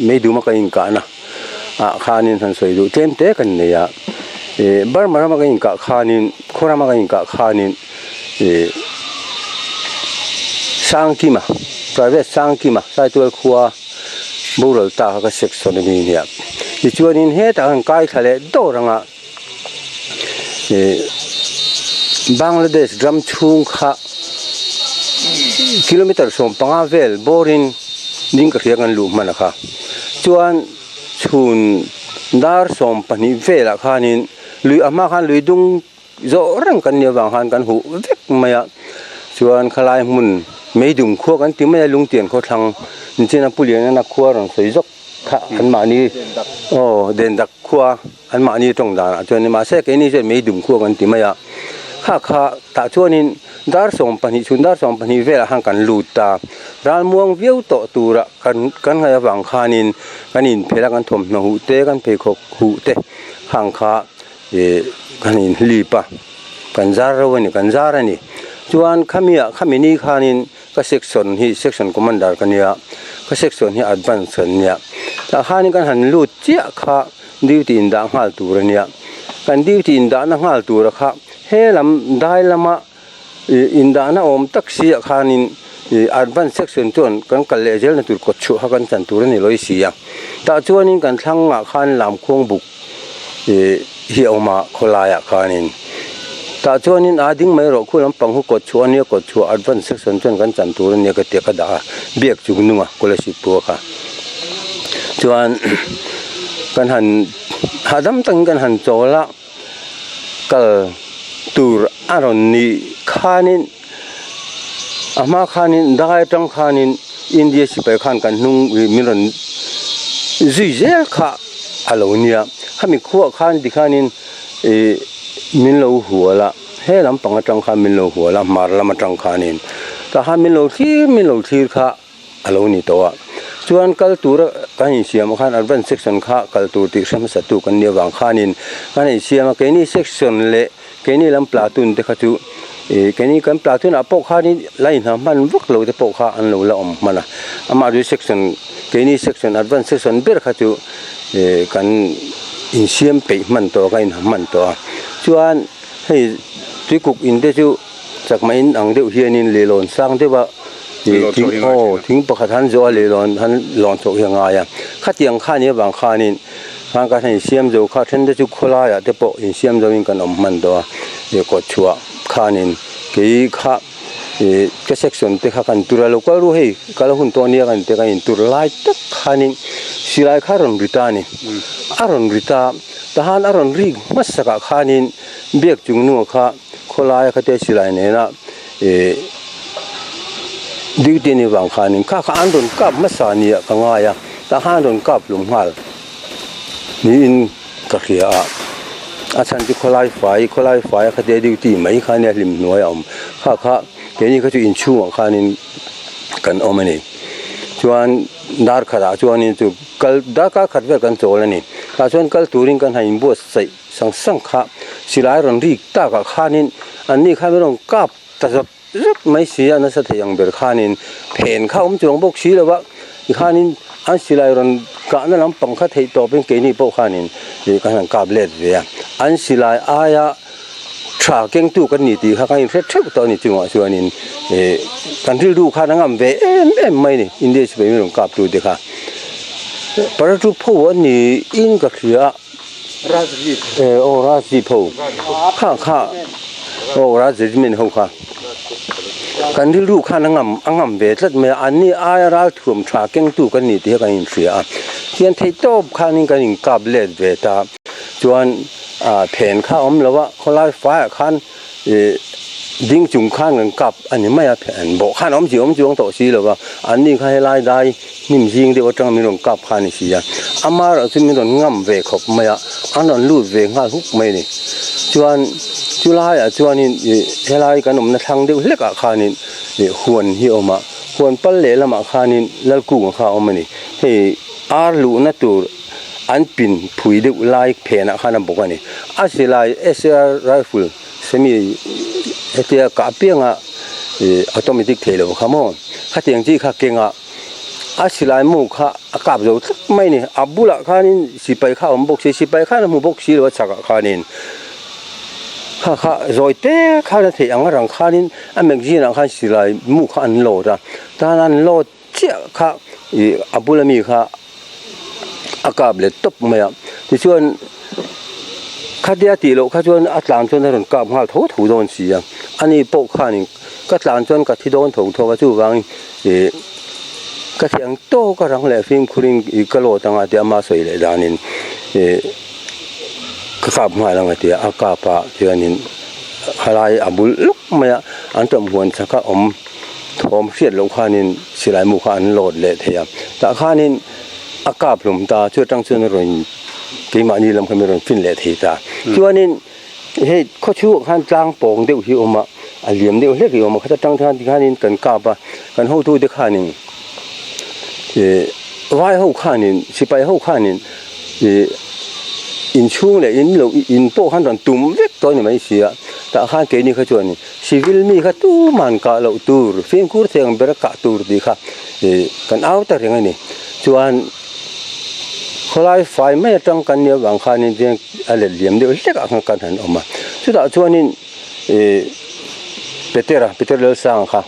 Meiduma kan inkahna ah khanin han sawi duh tlem te kan nei a, ih Burma rama kan inkah khanin khaw rama kan inkah khanin ih Sangkima private Sangkima Saitual khua boral ta kha ka section a ni nia tichuanin hetah khan kai thla leh dawr anga ih Bangladesh ram chhung kha kilometer 15 vel bawrin ding ka hria kan luh hman a kha chuan chhun dar 12 velah khanin lui a hma khan lui dung. zawh reng kan nih avang khan kan huh vek mai a, chuan khalai hmun Meidum khua kan ti mai a Lungtian khawthlang nichina Pu Lianana khua rawn sawi zawk kha anmahni aw Dendak khua anmahni tawng danah chuan mahse keini chuan Meidum khua kan ti mai a, kha kha tah chuanin dar 12 chhun dar 12 velah khan kan lut ta, ralmuang viau tawh tura kan kan ngaih avang khanin kan inphelh a kan thawmhnaw huh te kan pheikhawk huh te khang kha Ih kan inhlip a, kan zar reuh a ni, kan zar a ni. Chuan khami ah khami ni khanin ka section hi section commander ka nia, ka section hi advance kan nia. Tah khanin kan han lut chiah kha duty indah nghal tur a nia. Kan duty indahna nghal tura kha he lam dai lama ih indahna awm tak si ah khanin ih advance section chuan kan kal leh zelna tur kawt chhuah kha kan chan tur a ni lawi si a. Tah chuanin kan thlangah khan lamkhuang buk ih hi a awm a khawlaiah khanin tah chuanin aa ding mai rawh khu lampang hu kawt chhuah a nia kawt chhuah advance section chuan kan chan tur a nia ka tia ka dah a biak chung nunga scholarship pawh kha chuan kan han hahdam takin kan han chawl a kal tur a rawn nih khanin a hma khanin dai atang khanin India sipai khan kan hnung ih min rawn zui zel kha a lo nia khami khuah khan tikhanin ih min lo hual a he lampang atang khan min lo hual a hmar lam atang khanin tah khan min lo thlir min lo thlir kha. a lo ni tawh a chuan kal tura kan insiam ah khan advance section kha kal tur tih hre hmasa tu kan nih avang khanin kan insiam a keini section leh keini lam platoon te kha chu ih keini kan platoon ah pawh khanin la inham hman vak lo te pawh kha an lo la awm hman a amah chu section keini section advance section ber kha chu ih kan insiam peih hman tawh a kan inham hman tawh a chuan hei tuikuk in te chu. Chakma in ang deuh hianin leilawn sang deuh a thing aw thing pakhat han zawh a leilawn han lawn chhoh hi a ngai a khatiang kha nih avang khanin khan ka hei siam zo kha then te chu khawlaiah te pawh insiam zo in kan awm hman tawh a ih kawt chhuah khanin kei kha ih ka section te kha kan tur a lo kal ru hei kal hun tawh ania kan ti a kan intur lai tak khanin silai kha a rawn ri ta a ni a rawn ri ta tahan a rawn rik hmasakah khanin biak chung nu kha. Khawlaia khate silai nena ih duty ni vang khanin kha kha an rawn kap hmasa nia ka ngai a tah khan an rawn kap hlum nghal niin ka hria a a chhan chu khawlai fai khawlai fai a khate duty mai kha nia hlim hnuai a awm kha kha keini kha chu inchhungah khanin kan awm a ni chuan dar khatah chuanin chu kal darkar khat vel kan chawl a ni tah chuan kal turin kan han inbuatsaih. Sang sang kha silai rawn rik takah khanin anni khan rawn kap ta zap zap mai si a nasa thei ang ber khanin phen kha awm chuang bawk si lo va tikhanin an silai rawn kahna lampang kha theih tawpin keini pawh khanin ih kan han kap let ve a an silai aia tha kengtu kan ni tih kha kan inhre theuh tawh a ni chungah chuanin ih kan rilru khan a ngam ve em em mai a ni India sipai min rawn kap tu te kha paratroop ho an niin ka hria a. Aw Rajdeep ho kha kha aw Raj regiment ho kha kan rilru khan a ngam a ngam ve tlat mai a anni aia ral thuam tha kengtu kan ni tih hi kan inhria a hian theih tawp khanin kan inkap let ve ta chuan ah phen kha a awm lo a khawlai faiah khan ih ding chung khan kan kap a ni mai a phen bawh khan awm chi awm chuang tawh si lo va anni kha helai dai Hnim zing deuh atanga min rawn kap kha a ni si a, amaherawh chu min rawn ngam ve khawp mai a, an rawn lut ve nghal huk mai a ni. Chuan chu laiah chuanin ih helai kan awmna thlang deuh hlekah khanin ih huan hi a awm a, huan pal leh lamah khanin Lalkunga kha a awm a ni. Hei ar luhna tur an pin phui deuh lai phenah khan a bawk a ni. A silai SAR rifle semi hetia kah pianga ih automatic theih loh kha maw khatiang chi kha kengah. A silai mu kha a kap zo tlat mai a ni. A bulah khanin sipai kha a awm bawk si, sipai khan a hmu bawk si lo a chhakah khanin kha kha zawi te khan a theih ang a rang khanin a magazine ah khan silai mu kha an load a, tan an load chiah kha ih a bula mi kha a kap let tawp mai a, tichuan khatia tih loh kha chuan a tlan chuan a rawn kap nghal tho tho dawn si a, ani pawh khanin ka tlan chuan ka thi dawn tho tho a chuvangin ih ka thi ang tawk a rang leh fimkhurin ih ka lawt anga tia ama sawi leh danin ih ka kap nghal ang a tia a kap ah chuanin. Khalai a bul lawk mai a, an tawmhuan chaka awm thawm hriat loh khanin silai mu kha an load leh thei a. Tah khanin a kap hlum ta, chu atang chuan a rawn keimahni lam kha min rawn fin leh thei ta. Chuanin hei khawchhungah khan tlang pawng deuh hi a awm a, a liam deuh hlek hi a awm a, khata tang khan tikhanin kan kap a, kan hotute khanin ih vai ho khanin sipai ho khanin ih inchhung leh in lo in pawh khan rawn tum vek tawh a ni mai si a, tah khan keini kha chuan civil mi kha tuman kah loh tur fimkhur thei ang bera kah tur tih kha ih kan au ta reng a ni. Chuan khawlai fai mai atang kan nih avang khanin veng a let liam deuh hlek ah khan kan han awm a, chutah chuanin ih Petera Peter Lalsanga kha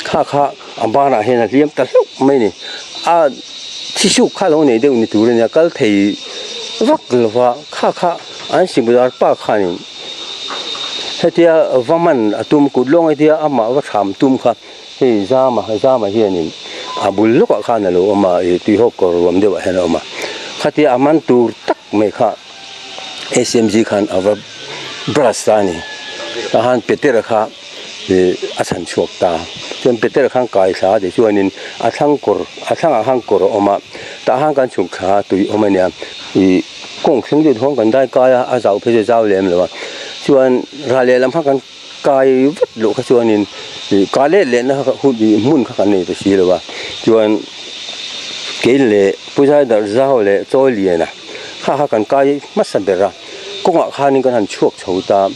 kha kha a banah hian a hliam ta hlauh mai a ni. A thisuk kha lo nei deuh ni tur a nia kal thei vak lo va kha kha an sikbudar pa khanin hetia va man a tum kut lawng hetia amah va thlam tum kha hei zama zama hianin a bul lawkah khan a lo awm a ih tuihawk kawr ruam deuhah hian a awm a khatia a man tur tak mai kha S_M_G khan a va brush ta a ni tah khan Petera kha. Ih a chhan chhuak ta. Chuan Peter khan kai thla tih chuanin a thlang kawr a thlangah khan kawr a awm a, tah khan kan chhuk thla a tui awm a nia. Ih kawng thleng deuh thawng kan dai kai a, a zau phei chu a zau lem lo a. Chuan ral lehlam kha kan kai vat loh kha chuanin ih ka let lehna kha hun ih hmun kha kan nei ta si lo a. Chuan kei leh Pu Zaidarh zau leh Chawi Liana kha kha kan kai hmasa ber a. Kawngah khanin kan han chhuak chho ta,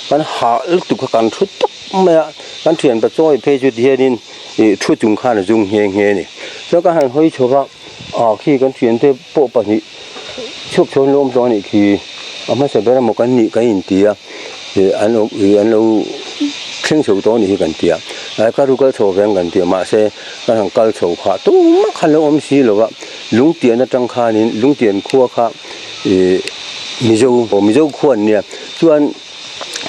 kan hah lutuk kha kan thu tawp mai a, kan thianpa chawi phei chu tihianin ih thu chung khan a zum nghe nghe a ni. Chuan kan han hawi chho va, ah khi kan thiante pawh pahnih chhuak chho an lo awm tawh a nih khi, a hmasa ber emaw kan nih kan inti a, ih an lo ih an lo thleng chho tawh a nih hi kan ti a, ai ka ru kal chho veng kan ti a, mahse kan han kal chho kha tumah khan lo awm si lo va, lungtian atang khanin lungtian khua kha. Ih Mizo aw Mizo khua an nia chuan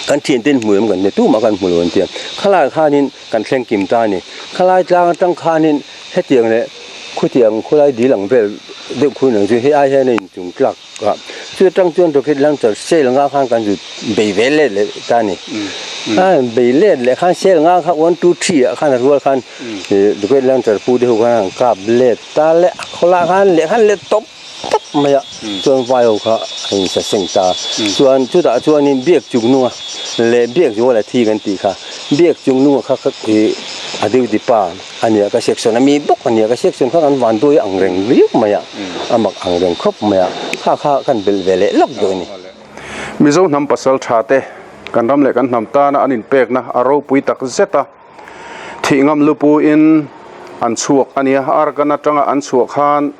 kan thian ten hmu em kan nia tumah kan hmu lo an tia khalai khanin kan thleng kim ta a ni khalai tlang atang khanin hetiang leh khutiang khawlai dil ang vel deuh khur ang chu hei ai hian a inchung tlak a chu atang chuan rocket launcher sale nga khan kan zut bei ve let leh ta a ni a bei let leh khan sale nga kha one two three ah khan a rual khan ih rocket launcher pu te ho khan an kap let ta leh a khawlah khan leh khan let tawp. tawp mai a chuan vai ho kha a in sa seng ta chuan chutah chuanin biak chung nunga leh biak zual a thi kan tih kha biak chung nunga kha ih a duty pa a nia ka section ami bawk a nia ka section kha kan van duai ang reng viau mai a a mak ang reng khawp mai a kha kha kan belh ve leh lawk dawn a ni. Mizo hnam pasal tha te kan ram leh kan hnam tana an inpekna a ropui tak zet a. Thih ngam lupu in an chhuak a nia, Arakan atanga an chhuah khan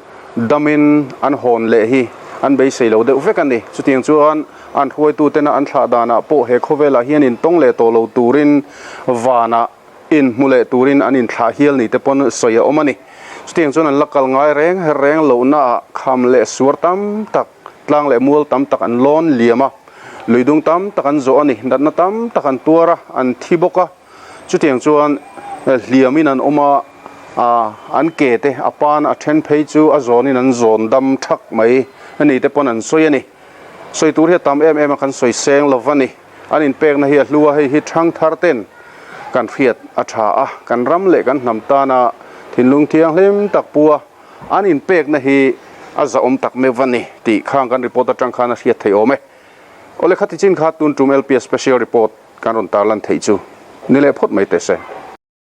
damin an hawn leh hi an beisei lo deuh vek a ni. Chutiang chuan an hruaitutena an thlah danah pawh he khawvelah hian intawng leh tawh lo turin vanah inhmu leh turin an inthlah hial ni te pawn sawi a awm a ni. Chutiang chuan an la kal ngai reng reng lohnaah kham leh suar tam tak, tlang leh mual tam tak an lawn liam a, luidung tam tak an zawh a ni, natna tam tak an tuar a, an thi bawk a. Chutiang chuan hliamin an awm a, an ke te a pan a then phei chu a zawnin an zawn dam thak mai a ni te pawn an sawi a ni. Sawi tur hi a tam em em a, kan sawi seng lo va ni. An inpekna hi a hlu a, hei hi thang thar ten kan hriat a tha a, kan ram leh kan hnam tana thinlung thianghlim tak pu a, an inpekna hi a zahawm tak meuh va ni tih khang kan report atang khan a hriat theih awm e. Awle khati chin kha tun tum LPS special report. Kan rawn tarlan theih chu ni leh phawt mai teh se.